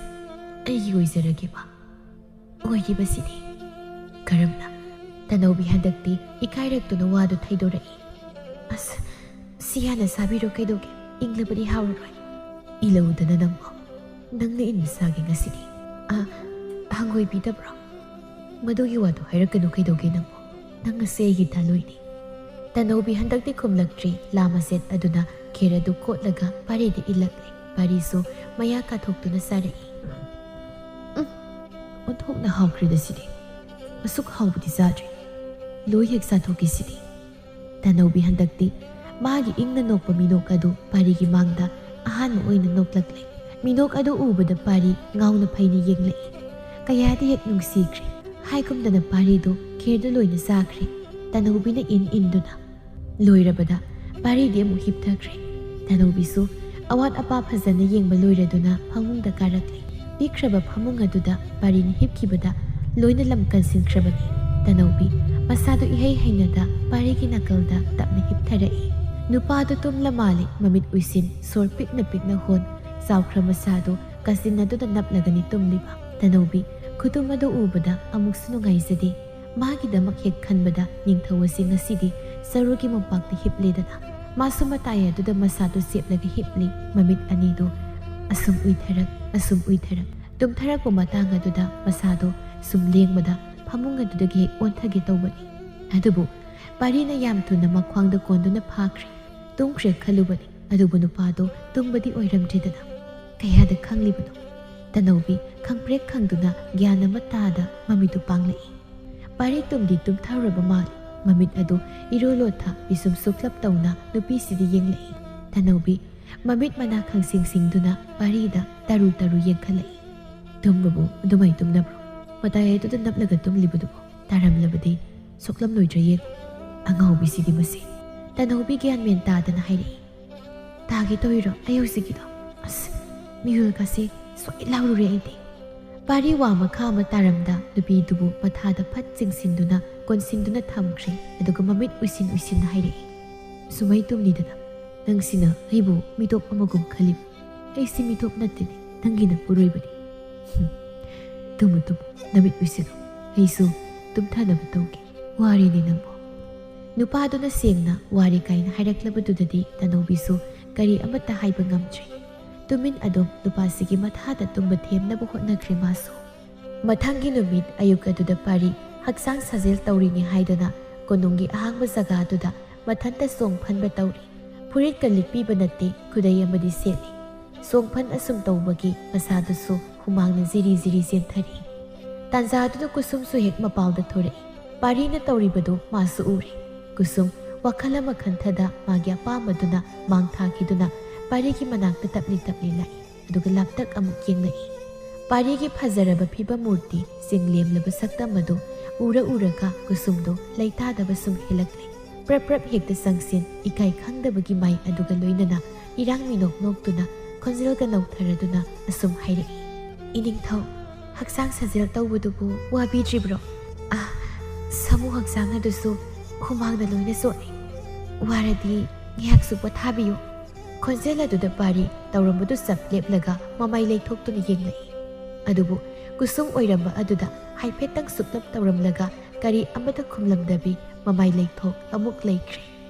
ꯑꯩꯒꯤ ꯑꯣꯏꯖꯔꯒꯦꯕ?" "ꯑꯣꯏꯈꯤꯕꯁꯤꯗꯤ?" "ꯀꯔꯝꯅ?" ꯇꯅꯧꯕꯤ ꯍꯟꯗꯛꯇꯤ ꯏꯀꯥꯏꯔꯛꯇꯨꯅ ꯋꯥꯗꯨ ꯊꯩꯗꯣꯔꯛꯏ꯫ "ꯑꯁ, ꯁꯤ ꯍꯥꯟꯅ ꯆꯥꯕꯤꯔꯣ ꯀꯩꯗꯧꯒꯦ? ꯏꯪꯂꯕꯗꯤ ꯍꯥꯎꯔꯔꯣꯏ꯫" "ꯏꯜꯂꯧꯗꯅ ꯅꯪꯕꯣ꯫ ꯅꯪꯅ ꯏꯟꯕ ꯆꯥꯒꯦ ꯉꯁꯤꯗꯤ꯫" "ꯑ, ꯍꯪꯒꯣꯏꯕꯤꯗꯕ꯭ꯔꯣ?" "ꯃꯗꯨꯒꯤ ꯋꯥꯗꯣ ꯍꯥꯏꯔꯛꯀꯅꯨ ꯀꯩꯗꯧꯒꯦ ꯅꯪꯕꯣ꯫ ꯅꯪ ꯑꯁꯦ ꯑꯩꯒꯤ ꯗꯥꯂꯣꯏꯅꯤ꯫" ꯇꯅꯧꯕꯤ ꯍꯟꯗꯛꯇꯤ ꯈꯨꯝꯂꯛꯇ꯭ꯔꯤ꯫ ꯂꯥ ꯃꯆꯦꯠ ꯑꯗꯨꯅ ꯈꯦꯔ ꯑꯗꯨ ꯀꯣꯠꯂꯒ ꯄꯥꯔꯤꯗ ꯏꯜꯂꯛꯂꯦ꯫ ꯄꯥꯔꯤꯁꯨ ꯃꯌꯥ ꯀꯥꯊꯣꯛꯇꯨꯅ ꯆꯥꯔꯛꯏ꯫ "ꯎꯝ, ꯑꯣꯟꯊꯣꯛꯅ ꯍꯥꯎꯈ꯭ꯔꯦꯗ ꯁꯤꯗꯤ꯫ ꯑꯁꯨꯛ ꯍꯥꯎꯕꯗꯤ ꯆꯥꯗ꯭ꯔꯤ꯫ ꯂꯣꯏ ꯍꯦꯛ ꯆꯥꯊꯣꯛꯀꯦ ꯁꯤꯗꯤ꯫" ꯇꯅꯧꯕꯤ ꯍꯟꯗꯛꯇꯤ ꯃꯥꯒꯤ ꯏꯪꯅ ꯅꯣꯛꯄ ꯃꯤꯅꯣꯛ ꯑꯗꯨ ꯄꯥꯔꯤꯒꯤ ꯃꯥꯡꯗ ꯑꯍꯥꯟꯕ ꯑꯣꯏꯅ ꯅꯣꯛꯂꯛꯂꯦ꯫ ꯃꯤꯅꯣꯛ ꯑꯗꯨ ꯎꯕꯗ ꯄꯥꯔꯤ ꯉꯥꯎꯅ ꯐꯩꯅ ꯌꯦꯡꯂꯛꯏ꯫ ꯀꯌꯥꯗꯤ ꯍꯦꯛ ꯅꯨꯡꯁꯤꯈ꯭ꯔꯦ꯫ ꯍꯥꯏꯒꯨꯝꯗꯅ ꯄꯥꯔꯤꯗꯨ ꯈꯦꯔꯗꯨ ꯂꯣꯏꯅ ꯆꯥꯈ꯭ꯔꯦ꯫ ꯇꯅꯧꯕꯤꯅ ꯏꯟ ꯏꯟꯗꯨꯅ꯫ ꯂꯣꯏꯔꯕꯗ ꯄꯥꯔꯤꯗꯤ ꯑꯃꯨꯛ ꯍꯤꯞꯊꯈ꯭ꯔꯦ꯫ ꯇꯅꯧꯕꯤꯁꯨ ꯑꯋꯥꯠ ꯑꯄꯥ ꯐꯖꯅ ꯌꯦꯡꯕ ꯂꯣꯏꯔꯗꯨꯅ ꯐꯃꯨꯡꯗ ꯀꯥꯔꯛꯂꯦ꯫ ꯄꯤꯛꯈ꯭ꯔꯕ ꯐꯃꯨꯡ ꯑꯗꯨꯗ ꯄꯥꯔꯤꯅ ꯍꯤꯞꯈꯤꯕꯗ ꯂꯣꯏꯅ ꯂꯝ ꯀꯟꯁꯤꯟꯈ꯭ꯔꯕꯅꯤ꯫ ꯇꯅꯧꯕꯤ ꯃꯁꯥꯗꯨ ꯏꯍꯩ ꯍꯩꯅꯗ ꯄꯥꯔꯤꯒꯤ ꯅꯥꯀꯜꯗ ꯇꯞꯅ ꯍꯤꯞꯊꯔꯛꯏ꯫ ꯅꯨꯄꯥꯗꯨ ꯇꯨꯝꯂ ꯃꯥꯜꯂꯦ꯫ ꯃꯃꯤꯠ ꯎꯏꯁꯤꯟ, ꯁꯣꯔ ꯄꯤꯛꯅ ꯄꯤꯛꯅ ꯍꯣꯟ, ꯆꯥꯎꯈ꯭ꯔ ꯃꯁꯥꯗꯨ ꯀꯥꯆꯤꯟ ꯑꯗꯨꯗ ꯅꯞꯂꯒꯅꯤ ꯇꯨꯝꯂꯤꯕ꯫ ꯇꯅꯧꯕꯤ ꯈꯨꯇꯨꯝ ꯑꯗꯨ ꯎꯕꯗ ꯑꯃꯨꯛꯁꯨ ꯅꯨꯡꯉꯥꯏꯖꯗꯦ꯫ ꯃꯥꯒꯤꯗꯃꯛ ꯍꯦꯛ ꯈꯟꯕꯗ ꯅꯤꯡꯊꯧ ꯑꯁꯤ ꯉꯁꯤꯗꯤ ꯆꯔꯨꯒꯤ ꯃꯣꯝꯄꯥꯛꯇ ꯍꯤꯞꯂꯦꯗꯅ꯫ ꯃꯥꯁꯨ ꯃꯇꯥꯏ ꯑꯗꯨꯗ ꯃꯁꯥꯗꯨ ꯆꯦꯞꯂꯒ ꯍꯤꯞꯂꯤ꯫ ꯃꯃꯤꯠ ꯑꯅꯤꯗꯨ ꯑꯁꯨꯝ ꯎꯏꯊꯔꯛ, ꯑꯁꯨꯝ ꯎꯏꯊꯔꯛ꯫ ꯇꯨꯝꯊꯔꯛꯄ ꯃꯇꯥꯡ ꯑꯗꯨꯗ ꯃꯁꯥꯗꯨ ꯁꯨꯝ ꯂꯦꯡꯕꯗ ꯐꯃꯨꯡ ꯑꯗꯨꯗꯒꯤ ꯍꯦꯛ ꯑꯣꯟꯊꯒꯦ ꯇꯧꯕꯅꯤ꯫ ꯑꯗꯨꯕꯨ ꯄꯥꯔꯤꯅ ꯌꯥꯝ ꯊꯨꯅ ꯃꯈ꯭ꯋꯥꯡꯗ ꯀꯣꯟꯗꯨꯅ ꯐꯥꯈ꯭ꯔꯦ꯫ ꯇꯨꯝꯈ꯭ꯔꯦ ꯈꯜꯂꯨꯕꯅꯤ꯫ ꯑꯗꯨꯕꯨ ꯅꯨꯄꯥꯗꯨ ꯇꯨꯝꯕꯗꯤ ꯑꯣꯏꯔꯝꯗ꯭ꯔꯦꯗꯅ꯫ ꯀꯌꯥꯗ ꯈꯪꯂꯤꯕꯅꯣ? ꯇꯅꯧꯕꯤ ꯈꯪꯄ꯭ꯔꯦꯛ ꯈꯪꯗꯨꯅ ꯒ꯭ꯌꯥꯟ ꯑꯃ ꯇꯥꯗ ꯃꯃꯤꯠꯇꯨ ꯄꯥꯡꯂꯛꯏ꯫ ꯄꯥꯔꯤ ꯇꯨꯝꯗꯤ ꯇꯨꯝꯊꯔꯕ ꯃꯥꯜꯂꯤ꯫ ꯃꯃꯤꯠ ꯑꯗꯨ ꯏꯔꯣ ꯂꯣꯊ ꯄꯤꯁꯨꯝ ꯁꯨꯛꯂꯞ ꯇꯧꯅ ꯅꯨꯄꯤꯁꯤꯗ ꯌꯦꯡꯂꯛꯏ꯫ ꯇꯅꯧꯕꯤ ꯃꯃꯤꯠ ꯃꯅꯥ ꯈꯪꯁꯤꯡ ꯁꯤꯡꯗꯨꯅ ꯄꯥꯔꯤꯗ ꯇꯔꯨ ꯇꯔꯨ ꯌꯦꯡꯈꯠꯂꯛꯏ꯫ "ꯇꯨꯝꯕꯕꯨ ꯑꯗꯨꯃꯥꯏ ꯇꯨꯝꯅꯕ꯭ꯔꯣ? ꯃꯇꯥꯏ ꯑꯗꯨꯗ ꯅꯞꯂꯒ ꯇꯨꯝꯂꯤꯕꯗꯨꯕꯨ ꯇꯥꯔꯝꯂꯕꯗꯤ ꯁꯣꯛꯂꯝꯂꯣꯏꯗ꯭ꯔꯥ ꯌꯦꯡ꯫ ꯑꯉꯥꯎꯕꯤꯁꯤꯗꯤ ꯃꯁꯤ!" ꯇꯅꯧꯕꯤ ꯒ꯭ꯌꯥꯟ ꯃꯦꯟ ꯇꯥꯗꯅ ꯍꯥꯏꯔꯛꯏ꯫ "ꯇꯥꯒꯦ ꯇꯧꯔꯤꯔꯣ ꯑꯩ ꯍꯧꯖꯤꯛꯀꯤꯗꯣ? ꯑꯁ, ꯃꯤꯍꯨꯜꯒꯁꯦ ꯁ꯭ꯋꯥꯏ ꯂꯥꯎꯔꯨꯔꯦ ꯑꯩꯗꯤ!" ꯄꯥꯔꯤ ꯋꯥ ꯃꯈꯥ ꯑꯃ ꯇꯥꯔꯝꯗ ꯅꯨꯄꯤꯗꯨꯕꯨ ꯃꯊꯥꯗ ꯐꯠ ꯆꯤꯡꯁꯤꯟꯗꯨꯅ ꯀꯣꯟꯁꯤꯟꯗꯨꯅ ꯊꯝꯈ꯭ꯔꯦ꯫ ꯑꯗꯨꯒ ꯃꯃꯤꯠ ꯎꯏꯁꯤꯟ ꯎꯏꯁꯤꯟꯅ ꯍꯥꯏꯔꯛꯏ, "ꯁꯨꯃꯥꯏ ꯇꯨꯝꯅꯤꯗꯅ꯫ ꯅꯪꯁꯤꯅ ꯑꯩꯕꯨ ꯃꯤꯇꯣꯞ ꯑꯃꯒꯨꯝ ꯈꯜꯂꯤꯕ꯫ ꯑꯩꯁꯤ ꯃꯤꯇꯣꯞ ꯅꯠꯇꯦꯅꯦ, ꯅꯪꯒꯤ ꯅꯄꯨꯔꯣꯏꯕꯅꯤ꯫ ꯍꯨꯝ꯫ ꯇꯨꯝꯃꯨ, ꯇꯨꯝꯃꯨ, ꯅꯃꯤꯠ ꯎꯏꯁꯤꯜꯂꯨ꯫ ꯑꯩꯁꯨ ꯇꯨꯝꯊꯅꯕ ꯇꯧꯒꯦ꯫ ꯋꯥꯔꯦꯅꯦ ꯅꯪꯕꯨ꯫" ꯅꯨꯄꯥꯗꯨꯅ ꯁꯦꯡꯅ ꯋꯥꯔꯦ ꯀꯥꯏꯅ ꯍꯥꯏꯔꯛꯂꯕꯗꯨꯗꯗꯤ ꯇꯅꯧꯕꯤꯁꯨ ꯀꯔꯤ ꯑꯃꯠꯇ ꯍꯥꯏꯕ ꯉꯝꯗ꯭ꯔꯦ꯫ ꯇꯨꯃꯤꯟ ꯑꯗꯨꯝ ꯅꯨꯄꯥꯁꯤꯒꯤ ꯃꯊꯥꯗ ꯇꯨꯝꯕ ꯊꯦꯝꯅꯕ ꯍꯣꯠꯅꯈ꯭ꯔꯦ ꯃꯥꯁꯨ꯫ ꯃꯊꯪꯒꯤ ꯅꯨꯃꯤꯠ ꯑꯌꯨꯛ ꯑꯗꯨꯗ ꯄꯥꯔꯤ ꯍꯛꯆꯥꯡ ꯁꯥꯖꯦꯜ ꯇꯧꯔꯤꯅꯤ ꯍꯥꯏꯗꯨꯅ ꯀꯣꯅꯨꯡꯒꯤ ꯑꯍꯥꯡꯕ ꯖꯒꯥ ꯑꯗꯨꯗ ꯃꯊꯟꯇ ꯆꯣꯡ ꯐꯟꯕ ꯇꯧꯔꯤ꯫ ꯐꯨꯔꯤꯠꯀ ꯂꯤꯠꯄꯤꯕ ꯅꯠꯇꯦ, ꯈꯨꯗꯩ ꯑꯃꯗꯤ ꯁꯦꯠꯂꯤ꯫ ꯆꯣꯡ ꯐꯟ ꯑꯁꯨꯝ ꯇꯧꯕꯒꯤ ꯃꯁꯥꯗꯨꯁꯨ ꯍꯨꯃꯥꯡꯅ ꯖꯤꯔꯤ ꯖꯤꯔꯤ ꯆꯦꯟꯊꯔꯛꯏ꯫ ꯇꯥꯟꯖꯥꯗꯨꯗ ꯀꯨꯁꯨꯝꯁꯨ ꯍꯦꯛ ꯃꯄꯥꯜꯗ ꯊꯣꯔꯛꯏ꯫ ꯄꯥꯔꯤꯅ ꯇꯧꯔꯤꯕꯗꯨ ꯃꯥꯁꯨ ꯎꯔꯦ꯫ ꯀꯨꯁꯨꯝ ꯋꯥꯈꯜ ꯑꯃ ꯈꯟꯊꯗ ꯃꯥꯒꯤ ꯑꯄꯥꯝꯕꯗꯨꯅ ꯃꯥꯡ ꯊꯥꯈꯤꯗꯨꯅ ꯄꯥꯔꯤꯒꯤ ꯃꯅꯥꯛꯇ ꯇꯞꯂꯤ ꯇꯞꯂꯤ ꯂꯥꯛꯏ꯫ ꯑꯗꯨꯒ ꯂꯥꯞꯇꯛ ꯑꯃꯨꯛ ꯌꯦꯡꯂꯛꯏ꯫ ꯄꯥꯔꯤꯒꯤ ꯐꯖꯔꯕ ꯐꯤꯕꯝ ꯃꯨꯔꯇꯤ, ꯆꯤꯡꯂꯦꯝꯂꯕ ꯁꯛꯇꯝ ꯑꯗꯨ ꯎꯔ ꯎꯔꯒ ꯀꯨꯁꯨꯝꯗꯣ ꯂꯩꯇꯥꯗꯕ ꯁꯨꯝ ꯍꯦꯜꯂꯛꯂꯦ꯫ ꯄ꯭ꯔꯞ ꯄ꯭ꯔꯞ ꯍꯦꯛꯇ ꯆꯪꯁꯤꯟ, ꯏꯀꯥꯏ ꯈꯪꯗꯕꯒꯤ ꯃꯥꯏ ꯑꯗꯨꯒ ꯂꯣꯏꯅꯅ ꯏꯔꯥꯡ ꯃꯤꯅꯣꯛ ꯅꯣꯛꯇꯨꯅ ꯈꯣꯟꯖꯦꯜꯒ ꯅꯧꯊꯔꯗꯨꯅ ꯑꯁꯨꯝ ꯍꯥꯏꯔꯛꯏ, "ꯏꯅꯤꯡꯊꯧ, ꯍꯛꯆꯥꯡ ꯁꯥꯖꯦꯜ ꯇꯧꯕꯗꯨꯕꯨ ꯋꯥꯕꯤꯗ꯭ꯔꯤꯕ꯭ꯔꯣ?" "ꯑꯥ, ꯁꯥꯃꯨ ꯍꯛꯆꯥꯡ ꯑꯗꯨꯁꯨ ꯍꯨꯃꯥꯡꯅ ꯂꯣꯏꯅ ꯆꯣꯠꯂꯤ꯫ ꯋꯥꯔꯗꯤ ꯉꯥꯏꯍꯥꯛꯁꯨ ꯄꯣꯊꯥꯕꯤꯌꯨ꯫" ꯈꯣꯟꯖꯦꯜ ꯑꯗꯨꯗ ꯄꯥꯔꯤ ꯇꯧꯔꯝꯕꯗꯨ ꯆꯞ ꯂꯦꯞꯂꯒ ꯃꯃꯥꯏ ꯂꯩꯊꯣꯛꯇꯨꯅ ꯌꯦꯡꯂꯛꯏ꯫ ꯑꯗꯨꯕꯨ ꯀꯨꯁꯨꯝ ꯑꯣꯏꯔꯝꯕ ꯑꯗꯨꯗ ꯍꯥꯏꯐꯦꯠꯇꯪ ꯁꯨꯞꯅꯞ ꯇꯧꯔꯝꯂꯒ ꯀꯔꯤ ꯑꯃꯠꯇ ꯈꯨꯝꯂꯝꯗꯕꯤ ꯃꯃꯥꯏ ꯂꯩꯊꯣꯛ ꯑꯃꯨꯛ ꯂꯩꯈ꯭ꯔꯦ꯫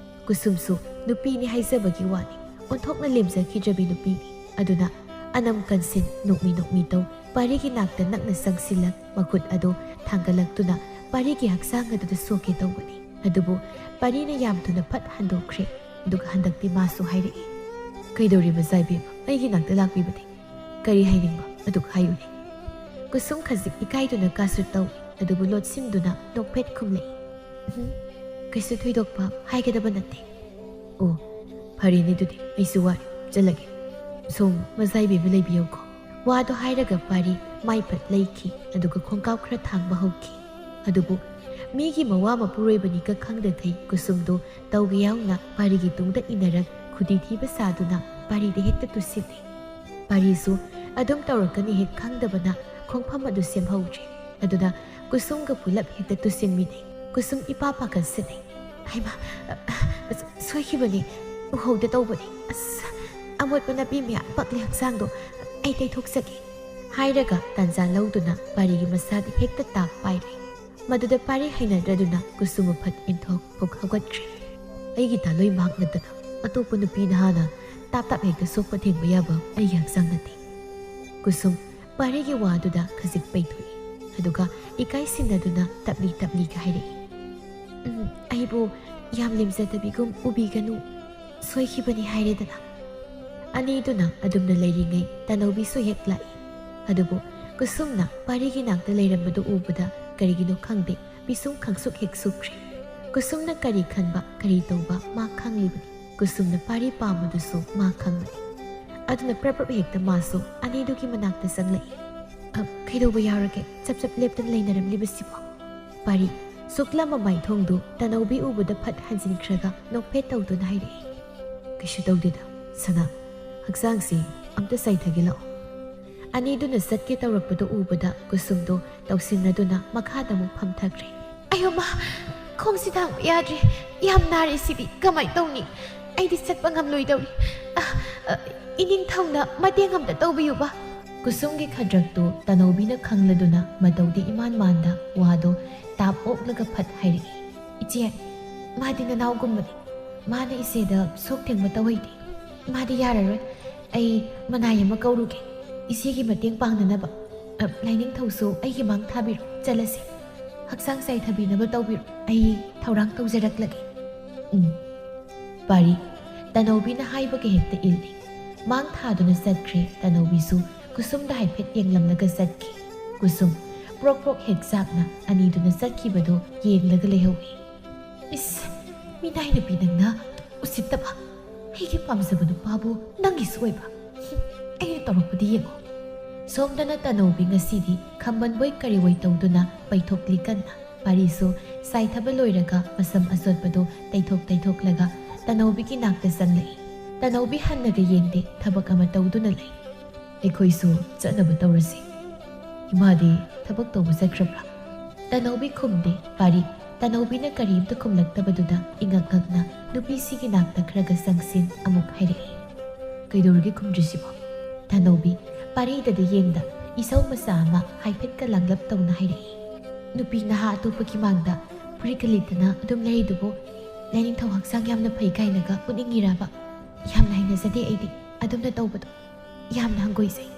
ꯀꯨꯁꯨꯝꯁꯨ ꯅꯨꯄꯤꯅꯤ ꯍꯥꯏꯖꯕꯒꯤ ꯋꯥꯅꯤ, ꯑꯣꯟꯊꯣꯛꯅ ꯂꯦꯝꯖꯈꯤꯗ꯭ꯔꯕꯤ ꯅꯨꯄꯤꯅꯤ꯫ ꯑꯗꯨꯅ ꯑꯅꯝ ꯀꯟꯁꯤꯟ ꯅꯣꯛꯃꯤ ꯅꯣꯛꯃꯤ ꯇꯧ ꯄꯥꯔꯤꯒꯤ ꯅꯥꯛꯇ ꯅꯛꯅ ꯆꯪꯁꯤꯜꯂꯛ ꯃꯈꯨꯠ ꯑꯗꯨ ꯊꯥꯡꯒꯠꯂꯛꯇꯨꯅ ꯄꯥꯔꯤꯒꯤ ꯍꯛꯆꯥꯡ ꯑꯗꯨꯗ ꯁꯣꯛꯀꯦ ꯇꯧꯕꯅꯤ꯫ ꯑꯗꯨꯕꯨ ꯄꯥꯔꯤꯅ ꯌꯥꯝ ꯊꯨꯅ ꯐꯠ ꯍꯟꯗꯣꯛꯈ꯭ꯔꯦ꯫ ꯑꯗꯨꯒ ꯍꯟꯗꯛꯇꯤ ꯃꯥꯁꯨ ꯍꯥꯏꯔꯛꯏ, "ꯀꯩꯗꯧꯔꯤꯕ ꯖꯥꯏꯕꯦꯝ? ꯑꯩꯒꯤ ꯅꯥꯛꯇ ꯂꯥꯛꯄꯤꯕꯅꯤ꯫ ꯀꯔꯤ ꯍꯥꯏꯅꯤꯡꯕ ꯑꯗꯨ ꯍꯥꯏꯌꯨꯅꯦ?" ꯀꯨꯁꯨꯝ ꯈꯖꯤꯛ ꯏꯀꯥꯏꯗꯨꯅ ꯀꯥꯁꯨ ꯇꯧꯏ, ꯑꯗꯨꯕꯨ ꯂꯣꯠꯁꯤꯟꯗꯨꯅ ꯅꯣꯛꯐꯦꯠ ꯈꯨꯝꯂꯛꯏ, "ꯎꯝ, ꯀꯩꯁꯨ ꯊꯣꯏꯗꯣꯛꯄ ꯍꯥꯏꯒꯗꯕ ꯅꯠꯇꯦ꯫" "ꯑꯣ, ꯐꯔꯦꯅꯦ, ꯑꯗꯨꯗꯤ ꯑꯩꯁꯨ ꯋꯥꯔꯦ, ꯆꯠꯂꯒꯦ꯫ ꯁꯣꯝ ꯃꯖꯥꯏꯕꯤꯕꯨ ꯂꯩꯕꯤꯌꯨꯀꯣ꯫" ꯋꯥꯗꯣ ꯍꯥꯏꯔꯒ ꯄꯥꯔꯤ ꯃꯥꯏ ꯐꯠ ꯂꯩꯈꯤ, ꯑꯗꯨꯒ ꯈꯣꯡꯀꯥꯎ ꯈꯔ ꯊꯥꯡꯕ ꯍꯧꯈꯤ꯫ ꯑꯗꯨꯕꯨ ꯃꯤꯒꯤ ꯃꯋꯥ ꯃꯄꯨꯔꯣꯏꯕꯅꯤꯒ ꯈꯪꯗꯈꯩ ꯀꯨꯁꯨꯝꯗꯣ ꯇꯧꯒꯦ ꯌꯥꯎꯅ ꯄꯥꯔꯤꯒꯤ ꯇꯨꯡꯗ ꯏꯟꯅꯔꯛ ꯈꯨꯗꯤ ꯊꯤꯕ ꯁꯥꯗꯨꯅ ꯄꯥꯔꯤꯗ ꯍꯦꯛꯇ ꯇꯨꯁꯤꯜꯂꯤ꯫ ꯄꯥꯔꯤꯁꯨ ꯑꯗꯨꯝ ꯇꯧꯔꯛꯀꯅꯤ ꯍꯦꯛ ꯈꯪꯗꯕꯅ ꯈꯣꯡꯐꯝ ꯑꯗꯨ ꯁꯦꯝꯍꯧꯗ꯭ꯔꯦ꯫ ꯑꯗꯨꯅ ꯀꯨꯁꯨꯝꯒ ꯄꯨꯂꯞ ꯍꯦꯛꯇ ꯇꯨꯁꯤꯟꯃꯤꯟꯅꯩ꯫ ꯀꯨꯁꯨꯝ ꯏꯄꯥ ꯄꯥꯈꯠꯁꯤꯜꯂꯦ꯫ "ꯍꯩꯃꯥ, ꯑ, ꯑ, ꯁꯣꯏꯈꯤꯕꯅꯤ, ꯎꯍꯧꯗ ꯇꯧꯕꯅꯤ꯫ ꯑꯁ, ꯑꯃꯣꯠꯄ ꯅꯥꯄꯤ ꯃꯌꯥꯝ ꯄꯛꯂꯦ ꯍꯛꯆꯥꯡꯗꯣ, ꯑꯩ ꯇꯩꯊꯣꯛꯆꯒꯦ꯫" ꯍꯥꯏꯔꯒ ꯇꯥꯟꯖꯥ ꯂꯧꯗꯨꯅ ꯄꯥꯔꯤꯒꯤ ꯃꯁꯥꯗ ꯍꯦꯛꯇ ꯇꯥꯞ ꯄꯥꯏꯔꯦ꯫ ꯃꯗꯨꯗ ꯄꯥꯔꯤ ꯍꯩꯅꯗ꯭ꯔꯗꯨꯅ ꯀꯨꯁꯨꯝ ꯃꯐꯠ ꯏꯟꯊꯣꯛ ꯐꯨꯛ ꯍꯧꯒꯠꯈ꯭ꯔꯦ꯫ "ꯑꯩꯒꯤ ꯇꯥꯂꯣꯏ ꯃꯍꯥꯛ ꯅꯠꯇꯅ ꯑꯇꯣꯞꯄ ꯅꯨꯄꯤ ꯅꯍꯥꯅ ꯇꯥꯞ ꯇꯥꯞ ꯍꯦꯛꯇ ꯁꯣꯛꯄ ꯊꯦꯡꯕ ꯌꯥꯕ ꯑꯩꯒꯤ ꯍꯛꯆꯥꯡ ꯅꯠꯇꯦ꯫" ꯀꯨꯁꯨꯝ ꯄꯥꯔꯤꯒꯤ ꯋꯥꯗꯨꯗ ꯈꯖꯤꯛ ꯄꯩꯊꯣꯛꯏ, ꯑꯗꯨꯒ ꯏꯀꯥꯏ ꯁꯤꯟꯅꯗꯨꯅ ꯇꯞꯂꯤ ꯇꯞꯂꯤꯒ ꯍꯥꯏꯔꯛꯏ, "ꯎꯝ, ꯑꯩꯕꯨ ꯌꯥꯝ ꯂꯦꯝꯖꯗꯕꯤꯒꯨꯝ ꯎꯕꯤꯒꯅꯨ, ꯁꯣꯏꯈꯤꯕꯅꯤ ꯍꯥꯏꯔꯦꯗꯅ꯫" ꯑꯅꯤꯗꯨꯅ ꯑꯗꯨꯝꯅ ꯂꯩꯔꯤꯉꯩ ꯇꯥꯅꯧꯕꯤꯁꯨ ꯍꯦꯛ ꯂꯥꯛꯏ꯫ ꯑꯗꯨꯕꯨ ꯀꯨꯁꯨꯝꯅ ꯄꯥꯔꯤꯒꯤ ꯅꯥꯛꯇ ꯂꯩꯔꯝꯕꯗꯨ ꯎꯕꯗ ꯀꯔꯤꯒꯤꯅꯣ ꯈꯪꯗꯦ, ꯄꯤꯁꯨꯝ ꯈꯪꯁꯨꯛ ꯍꯦꯛ ꯁꯨꯛꯈ꯭ꯔꯦ꯫ ꯀꯨꯁꯨꯝꯅ ꯀꯔꯤ ꯈꯟꯕ, ꯀꯔꯤ ꯇꯧꯕ ꯃꯥ ꯈꯪꯂꯤꯕꯅꯤ꯫ ꯀꯨꯁꯨꯝꯅ ꯄꯥꯔꯤ ꯄꯥꯝꯕꯗꯨꯁꯨ ꯃꯥ ꯈꯪꯂꯛꯏ꯫ ꯑꯗꯨꯅ ꯄ꯭ꯔꯞ ꯄ꯭ꯔꯞ ꯍꯦꯛꯇ ꯃꯥꯁꯨ ꯑꯅꯤꯗꯨꯒꯤ ꯃꯅꯥꯛꯇ ꯆꯪꯂꯛꯏ꯫ "ꯑ, ꯀꯩꯗꯧꯕ ꯌꯥꯎꯔꯒꯦ ꯆꯞ ꯆꯞ ꯂꯦꯞꯇꯅ ꯂꯩꯅꯔꯝꯂꯤꯕꯁꯤꯕꯣ?" ꯄꯥꯔꯤ, ꯁꯨꯛꯂꯝꯕ ꯃꯥꯏꯊꯣꯡꯗꯨ ꯇꯅꯧꯕꯤ ꯎꯕꯗ ꯐꯠ ꯍꯟꯖꯤꯟꯈ꯭ꯔꯒ ꯅꯣꯛꯐꯦꯠ ꯇꯧꯗꯨꯅ ꯍꯥꯏꯔꯛꯏ꯫ "ꯀꯩꯁꯨ ꯇꯧꯗꯦꯗ, ꯁꯅꯥ꯫ ꯍꯛꯆꯥꯡꯁꯤ ꯑꯝꯇ ꯆꯥꯏꯊꯒꯦ ꯂꯥꯛꯑꯣ꯫" ꯑꯅꯤꯗꯨꯅ ꯆꯠꯀꯦ ꯇꯧꯔꯛꯄꯗꯨ ꯎꯕꯗ ꯀꯨꯁꯨꯝꯗꯣ ꯇꯧꯁꯤꯟꯅꯗꯨꯅ ꯃꯈꯥꯗ ꯑꯃꯨꯛ ꯐꯝꯊꯈ꯭ꯔꯦ꯫ "ꯑꯌꯣ ꯃꯥ, ꯈꯣꯡꯁꯤ ꯊꯥꯡꯕ ꯌꯥꯗ꯭ꯔꯦ꯫ ꯌꯥꯝ ꯅꯥꯔꯦ ꯁꯤꯗꯤ꯫ ꯀꯃꯥꯏ ꯇꯧꯅꯤ? ꯑꯩꯗꯤ ꯆꯠꯄ ꯉꯝꯂꯣꯏꯗꯧꯔꯤ꯫ ꯑ, ꯑ, ꯏꯅꯤꯡꯊꯧꯅ ꯃꯇꯦꯡ ꯑꯝꯇ ꯇꯧꯕꯤꯌꯨꯕ꯫" ꯀꯨꯁꯨꯝꯒꯤ ꯈꯗ꯭ꯔꯛꯇꯨ ꯇꯅꯧꯕꯤꯅ ꯈꯪꯂꯗꯨꯅ ꯃꯇꯧꯗꯤ ꯏꯃꯥꯟ ꯃꯥꯟꯗ ꯋꯥꯗꯣ ꯇꯥꯞ ꯑꯣꯛꯂꯒ ꯐꯠ ꯍꯥꯏꯔꯛꯏ꯫ "ꯏꯆꯦ, ꯃꯥꯗꯤ ꯅꯅꯥꯎꯒꯨꯝꯕꯅꯤ꯫ ꯃꯥꯅ ꯏꯆꯦꯗ ꯁꯣꯛ ꯊꯦꯡꯕ ꯇꯧꯍꯩꯗꯦ꯫ ꯃꯥꯗꯤ ꯌꯥꯔꯔꯣꯏ꯫ ꯑꯩ ꯃꯅꯥꯏ ꯑꯃ ꯀꯧꯔꯨꯒꯦ꯫ ꯏꯆꯦꯒꯤ ꯃꯇꯦꯡ ꯄꯥꯡꯅꯅꯕ꯫ ꯑ, ꯂꯥꯏꯅꯤꯡꯊꯧꯁꯨ ꯑꯩꯒꯤ ꯃꯥꯡ ꯊꯥꯕꯤꯔꯣ꯫ ꯆꯠꯂꯁꯤ꯫ ꯍꯛꯆꯥꯡ ꯆꯥꯏꯊꯕꯤꯅꯕ ꯇꯧꯕꯤꯔꯣ꯫ ꯑꯩ ꯊꯧꯔꯥꯡ ꯇꯧꯖꯔꯛꯂꯒꯦ꯫" ꯎꯝ꯫ ꯄꯥꯔꯤ, ꯇꯅꯧꯕꯤꯅ ꯍꯥꯏꯕꯒ ꯍꯦꯛꯇ ꯏꯜꯂꯤ꯫ ꯃꯥꯡ ꯊꯥꯗꯨꯅ ꯆꯠꯈ꯭ꯔꯦ꯫ ꯇꯅꯧꯕꯤꯁꯨ ꯀꯨꯁꯨꯝꯗ ꯍꯥꯏꯐꯦꯠ ꯌꯦꯡꯂꯝꯂꯒ ꯆꯠꯈꯤ꯫ ꯀꯨꯁꯨꯝ ꯄ꯭ꯔꯣꯛ ꯄ꯭ꯔꯣꯛ ꯍꯦꯛ ꯆꯥꯛꯅ ꯑꯅꯤꯗꯨꯅ ꯆꯠꯈꯤꯕꯗꯨ ꯌꯦꯡꯂꯒ ꯂꯩꯍꯧꯏ꯫ "ꯏꯁ, ꯃꯤꯅꯥꯏ ꯅꯨꯄꯤ ꯅꯪꯅ ꯎꯁꯤꯠꯇꯕ! ꯑꯩꯒꯤ ꯄꯥꯝꯖꯕ ꯅꯨꯄꯥꯕꯨ ꯅꯪꯒꯤꯁꯨ ꯑꯣꯏꯕ꯫ ꯑꯩꯅ ꯇꯧꯔꯛꯄꯗꯤ ꯌꯦꯡꯉꯣ꯫" ꯁꯣꯝꯗꯅ ꯇꯅꯧꯕꯤ ꯉꯁꯤꯗꯤ ꯈꯝꯕꯟꯕꯣꯏ ꯀꯔꯤꯑꯣꯏ ꯇꯧꯗꯨꯅ ꯄꯩꯊꯣꯛꯂꯤ ꯀꯟꯅ꯫ ꯄꯥꯔꯤꯁꯨ ꯆꯥꯏꯊꯕ ꯂꯣꯏꯔꯒ ꯃꯁꯝ ꯑꯆꯣꯠꯄꯗꯨ ꯇꯩꯊꯣꯛ ꯇꯩꯊꯣꯛꯂꯒ ꯇꯅꯧꯕꯤꯒꯤ ꯅꯥꯛꯇ ꯆꯪꯂꯛꯏ꯫ ꯇꯅꯧꯕꯤ ꯍꯟꯅꯒ ꯌꯦꯡꯗꯦ, ꯊꯕꯛ ꯑꯃ ꯇꯧꯗꯨꯅ ꯂꯩ꯫ "ꯑꯩꯈꯣꯏꯁꯨ ꯆꯠꯅꯕ ꯇꯧꯔꯁꯤ꯫ ꯏꯃꯥꯗꯤ ꯊꯕꯛ ꯇꯧꯕ ꯆꯠꯈ꯭ꯔꯕ꯭ꯔꯥ?" ꯇꯅꯧꯕꯤ ꯈꯨꯝꯗꯦ꯫ ꯄꯥꯔꯤ, ꯇꯅꯧꯕꯤꯅ ꯀꯔꯤꯝꯇ ꯈꯨꯝꯂꯛꯇꯕꯗꯨꯗ ꯏꯉꯛ ꯉꯛꯅ ꯅꯨꯄꯤꯁꯤꯒꯤ ꯅꯥꯛꯇ ꯈꯔꯒ ꯆꯪꯁꯤꯟ ꯑꯃꯨꯛ ꯍꯥꯏꯔꯛꯏ꯫ "ꯀꯩꯗꯧꯔꯒꯦ ꯈꯨꯝꯗ꯭ꯔꯤꯁꯤꯕꯣ?" ꯇꯅꯧꯕꯤ ꯄꯥꯔꯤꯗꯗꯤ ꯌꯦꯡꯗ ꯏꯁꯧ ꯃꯆꯥ ꯑꯃ ꯍꯥꯏꯐꯦꯠꯀ ꯂꯥꯡꯂꯞ ꯇꯧꯅ ꯍꯥꯏꯔꯛꯏ꯫ "ꯅꯨꯄꯤ ꯅꯍꯥ ꯑꯇꯣꯞꯄꯒꯤ ꯃꯥꯡꯗ ꯐꯨꯔꯤꯠꯀ ꯂꯤꯠꯇꯅ ꯑꯗꯨꯝ ꯂꯩꯔꯤꯗꯨꯕꯨ ꯂꯥꯏꯅꯤꯡꯊꯧ ꯍꯛꯆꯥꯡ ꯌꯥꯝꯅ ꯐꯩ ꯀꯥꯏꯅꯒ ꯎꯠꯅꯤꯡꯉꯤꯔꯕ? ꯌꯥꯝꯅ ꯍꯩꯅꯖꯗꯦ ꯑꯩꯗꯤ ꯑꯗꯨꯝꯅ ꯇꯧꯕꯗꯣ꯫ ꯌꯥꯝꯅ ꯍꯪꯒꯣꯏꯖꯩ꯫"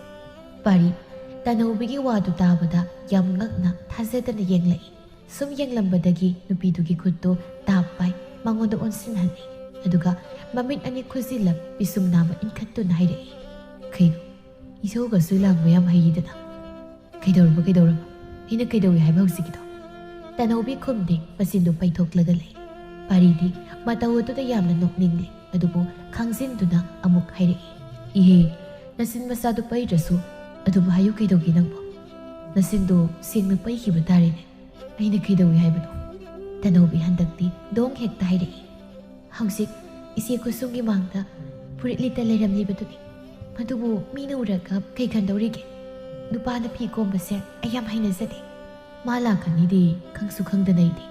ꯄꯥꯔꯤ, ꯇꯅꯧꯕꯤꯒꯤ ꯋꯥꯗꯨ ꯇꯥꯕꯗ ꯌꯥꯝ ꯉꯛꯅ ꯊꯥꯖꯗꯅ ꯌꯦꯡꯂꯛꯏ꯫ ꯁꯨꯝ ꯌꯦꯡꯂꯝꯕꯗꯒꯤ ꯅꯨꯄꯤꯗꯨꯒꯤ ꯈꯨꯠꯇꯨ ꯇꯥꯞ ꯄꯥꯏ ꯃꯉꯣꯟꯗ ꯑꯣꯟꯁꯤꯟꯍꯜꯂꯤ꯫ ꯑꯗꯨꯒ ꯃꯃꯤꯠ ꯑꯅꯤ ꯈꯨꯖꯤꯜꯂ ꯄꯤꯁꯨꯝ ꯅꯥꯝꯃ ꯏꯟꯈꯠꯇꯨꯅ ꯍꯥꯏꯔꯛꯏ꯫ "ꯀꯩꯅꯣ, ꯏꯁꯧꯒꯁꯨ ꯂꯥꯡꯕ ꯌꯥꯝ ꯍꯩꯌꯦꯗꯅ꯫ ꯀꯩꯗꯧꯔꯕ, ꯀꯩꯗꯧꯔꯕ? ꯑꯩꯅ ꯀꯩꯗꯧꯏ ꯍꯥꯏꯕ ꯍꯧꯖꯤꯛꯀꯤꯗꯣ?" ꯇꯅꯧꯕꯤ ꯈꯨꯝꯗꯦ, ꯃꯆꯤꯟꯗꯨ ꯄꯩꯊꯣꯛꯂꯒ ꯂꯩ꯫ ꯄꯥꯔꯤꯗꯤ ꯃꯇꯧ ꯑꯗꯨꯗ ꯌꯥꯝꯅ ꯅꯣꯛꯅꯤꯡꯂꯦ, ꯑꯗꯨꯕꯨ ꯈꯥꯡꯖꯤꯟꯗꯨꯅ ꯑꯃꯨꯛ ꯍꯥꯏꯔꯛꯏ꯫ "ꯏꯍꯦ, ꯅꯆꯤꯟ ꯃꯆꯥꯗꯨ ꯄꯩꯗ꯭ꯔꯁꯨ ꯑꯗꯨꯝ ꯍꯥꯏꯌꯨ, ꯀꯩꯗꯧꯒꯦ ꯅꯪꯕꯣ? "ꯅꯁꯤꯡꯗꯣ ꯁꯦꯡꯅ ꯄꯩꯈꯤꯕ ꯇꯥꯔꯦꯅꯦ꯫ ꯑꯩꯅ ꯀꯩꯗꯧꯏ ꯍꯥꯏꯕꯅꯣ?" ꯇꯅꯧꯕꯤ ꯍꯟꯗꯛꯇꯤ ꯗꯣꯡ ꯍꯦꯛꯇ ꯍꯥꯏꯔꯛꯏ꯫ "ꯍꯧꯖꯤꯛ ꯏꯆꯦ ꯈꯨꯁꯨꯝꯒꯤ ꯃꯥꯡꯗ ꯐꯨꯔꯤꯠ ꯂꯤꯠꯇ ꯂꯩꯔꯝꯂꯤꯕꯗꯨꯅꯤ꯫ ꯃꯗꯨꯕꯨ ꯃꯤꯅ ꯎꯔꯒ ꯀꯩ ꯈꯟꯗꯧꯔꯤꯒꯦ? ꯅꯨꯄꯥꯅ ꯐꯤ ꯀꯣꯝꯕꯁꯦ ꯑꯩ ꯌꯥꯝ ꯍꯩꯅꯖꯗꯦ꯫ ꯃꯥ ꯂꯥꯛꯀꯅꯤꯗꯤ ꯈꯪꯁꯨ ꯈꯪꯗꯅ ꯑꯩꯗꯤ꯫"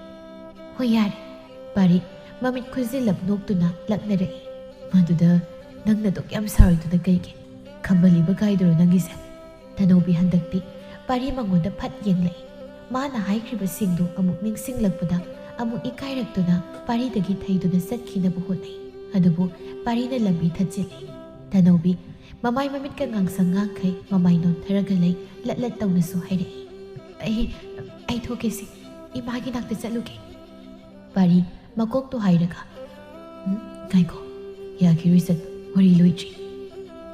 "ꯍꯣꯏ, ꯌꯥꯔꯦ꯫" ꯄꯥꯔꯤ ꯃꯃꯤꯠ ꯈꯨꯖꯤꯜꯂꯞ ꯅꯣꯛꯇꯨꯅ ꯂꯛꯅꯔꯛꯏ꯫ "ꯃꯗꯨꯗ ꯅꯪꯅ ꯑꯗꯨꯛ ꯌꯥꯝ ꯁꯥꯎꯔꯤꯗꯨꯅ ꯀꯩꯒꯤ? ꯈꯝꯕꯜꯂꯤꯕ ꯀꯥꯏꯗꯨꯔꯣ ꯅꯪꯒꯤꯁꯦ?" ꯇꯅꯧꯕꯤ ꯍꯟꯗꯛꯇꯤ ꯄꯥꯔꯤ ꯃꯉꯣꯟꯗ ꯐꯠ ꯌꯦꯡꯂꯛꯏ꯫ ꯃꯥꯅ ꯍꯥꯏꯈ꯭ꯔꯤꯕꯁꯤꯡꯗꯨ ꯑꯃꯨꯛ ꯅꯤꯡꯁꯤꯡꯂꯛꯄꯗ ꯑꯃꯨꯛ ꯏꯀꯥꯏꯔꯛꯇꯨꯅ ꯄꯥꯔꯤꯗꯒꯤ ꯊꯩꯗꯨꯅ ꯆꯠꯈꯤꯅꯕ ꯍꯣꯠꯅꯩ꯫ ꯑꯗꯨꯕꯨ ꯄꯥꯔꯤꯅ ꯂꯝꯕꯤ ꯊꯠꯆꯤꯜꯂꯤ꯫ ꯇꯅꯧꯕꯤ ꯃꯃꯥꯏ ꯃꯃꯤꯠꯀ ꯉꯥꯡꯁꯪ ꯉꯥꯡꯈꯩ ꯃꯃꯥꯏ ꯅꯣꯟꯊꯔꯒ ꯂꯩ꯫ ꯂꯠ ꯂꯠ ꯇꯧꯅꯁꯨ ꯍꯥꯏꯔꯛꯏ, "ꯑꯩ, ꯑꯩ ꯊꯣꯛꯀꯦꯁꯦ, ꯏꯃꯥꯒꯤ ꯅꯥꯛꯇ ꯆꯠꯂꯨꯒꯦ꯫" ꯄꯥꯔꯤ ꯃꯀꯣꯛꯇꯣ ꯍꯥꯏꯔꯒ, "ꯎꯝ, ꯉꯥꯏꯈꯣ, ꯌꯥꯈꯤꯔꯣꯏ ꯆꯠꯄ, ꯋꯥꯔꯤ ꯂꯣꯏꯗ꯭ꯔꯤ꯫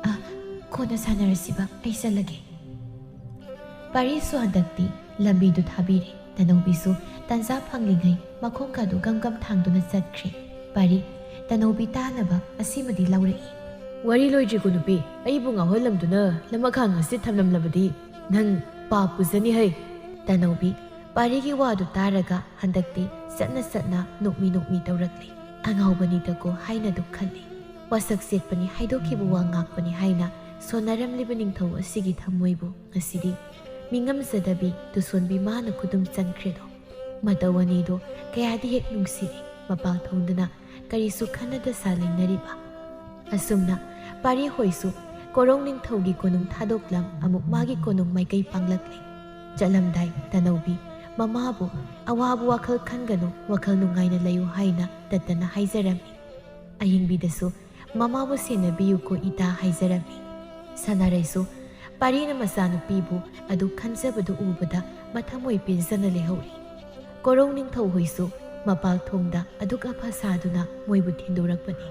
ꯑ, ꯀꯣꯟꯅ ꯁꯥꯟꯅꯔꯁꯤꯕ, ꯑꯩ ꯆꯠꯂꯒꯦ꯫" ꯄꯥꯔꯤꯁꯨ ꯍꯟꯗꯛꯇꯤ ꯂꯝꯕꯤꯗꯨ ꯊꯥꯕꯤꯔꯦ꯫ ꯇꯅꯧꯕꯤꯁꯨ ꯇꯟꯖꯥ ꯐꯪꯂꯤꯉꯩ ꯃꯈꯣꯡ ꯀꯥꯗꯨ ꯒꯝ ꯒꯝ ꯊꯥꯡꯗꯨꯅ ꯆꯠꯈ꯭ꯔꯦ꯫ ꯄꯥꯔꯤ ꯇꯅꯧꯕꯤ ꯇꯥꯅꯕ ꯑꯁꯤꯃꯗꯤ ꯂꯧꯔꯛꯏ꯫ "ꯋꯥꯔꯤ ꯂꯣꯏꯗ꯭ꯔꯤꯀꯣ ꯅꯨꯄꯤ, ꯑꯩꯕꯨ ꯉꯥꯎꯍꯜꯂꯝꯗꯨꯅ ꯂꯃꯈꯥꯡ ꯑꯁꯤ ꯊꯝꯂꯝꯂꯕꯗꯤ ꯅꯪ ꯄꯥꯞ ꯄꯨꯖꯅꯤ ꯍꯩ꯫" ꯇꯅꯧꯕꯤ ꯄꯥꯔꯤꯒꯤ ꯋꯥꯗꯨ ꯇꯥꯔꯒ ꯍꯟꯗꯛꯇꯤ ꯆꯠꯅ ꯆꯠꯅ ꯅꯣꯛꯃꯤ ꯅꯣꯛꯃꯤ ꯇꯧꯔꯛꯂꯤ꯫ "ꯑꯉꯥꯎꯕꯅꯤꯗꯀꯣ" ꯍꯥꯏꯅ ꯑꯗꯨꯝ ꯈꯜꯂꯤ꯫ ꯋꯥꯁꯛ ꯆꯦꯠꯄꯅꯤ, ꯍꯥꯏꯗꯣꯛꯈꯤꯕ ꯋꯥ ꯉꯥꯛꯄꯅꯤ ꯍꯥꯏꯅ ꯁꯣꯟꯅꯔꯝꯂꯤꯕ ꯅꯤꯡꯊꯧ ꯑꯁꯤꯒꯤ ꯊꯃꯣꯏꯕꯨ ꯉꯁꯤꯗꯤ ꯃꯤꯉꯝꯖꯗꯕꯤ ꯇꯨꯁꯣꯟꯕꯤ ꯃꯥꯅ ꯈꯨꯗꯨꯝ ꯆꯟꯈ꯭ꯔꯦꯗꯣ꯫ ꯃꯇꯧ ꯑꯅꯤꯗꯣ ꯀꯌꯥꯗꯤ ꯍꯦꯛ ꯅꯨꯡꯁꯤꯔꯦ, ꯃꯄꯥꯜ ꯊꯣꯡꯗꯨꯅ ꯀꯔꯤꯁꯨ ꯈꯟꯅ ꯗꯁꯥ ꯂꯩꯅꯔꯤꯕ꯫ ꯑꯁꯨꯝꯅ ꯄꯥꯔꯤ ꯍꯣꯏꯁꯨ ꯀꯣꯔꯧ ꯅꯤꯡꯊꯧꯒꯤ ꯀꯣꯅꯨꯡ ꯊꯥꯗꯣꯛꯂꯝ ꯑꯃꯨꯛ ꯃꯥꯒꯤ ꯀꯣꯅꯨꯡ ꯃꯥꯏꯀꯩ ꯄꯥꯡꯂꯛꯂꯦ꯫ ꯆꯠꯂꯝꯗꯥꯏ ꯇꯅꯧꯕꯤ ꯃꯃꯥꯕꯨ "ꯑꯋꯥꯕ ꯋꯥꯈꯜ ꯈꯟꯒꯅꯨ, ꯋꯥꯈꯜ ꯅꯨꯡꯉꯥꯏꯅ ꯂꯩꯌꯨ" ꯍꯥꯏꯅ ꯇꯠꯇꯅ ꯍꯥꯏꯖꯔꯝꯃꯤ꯫ ꯑꯌꯤꯡꯕꯤꯗꯁꯨ "ꯃꯃꯥꯕꯨ ꯁꯦꯟꯅꯕꯤꯌꯨꯀꯣ ꯏꯇꯥ" ꯍꯥꯏꯖꯔꯝꯃꯤ꯫ ꯁꯅꯥꯔꯩꯁꯨ ꯄꯥꯔꯤꯅ ꯃꯆꯥꯅꯨꯄꯤꯕꯨ ꯑꯗꯨ ꯈꯟꯖꯕꯗꯨ ꯎꯕꯗ ꯃꯊꯃꯣꯏ ꯄꯦꯟꯖꯅ ꯂꯩꯍꯧꯔꯤ꯫ ꯀꯣꯔꯧ ꯅꯤꯡꯊꯧ ꯍꯣꯏꯁꯨ ꯃꯄꯥꯜ ꯊꯣꯡꯗ ꯑꯗꯨꯛ ꯑꯐ ꯁꯥꯗꯨꯅ ꯃꯣꯏꯕꯨ ꯊꯤꯟꯗꯣꯔꯛꯄꯅꯤ꯫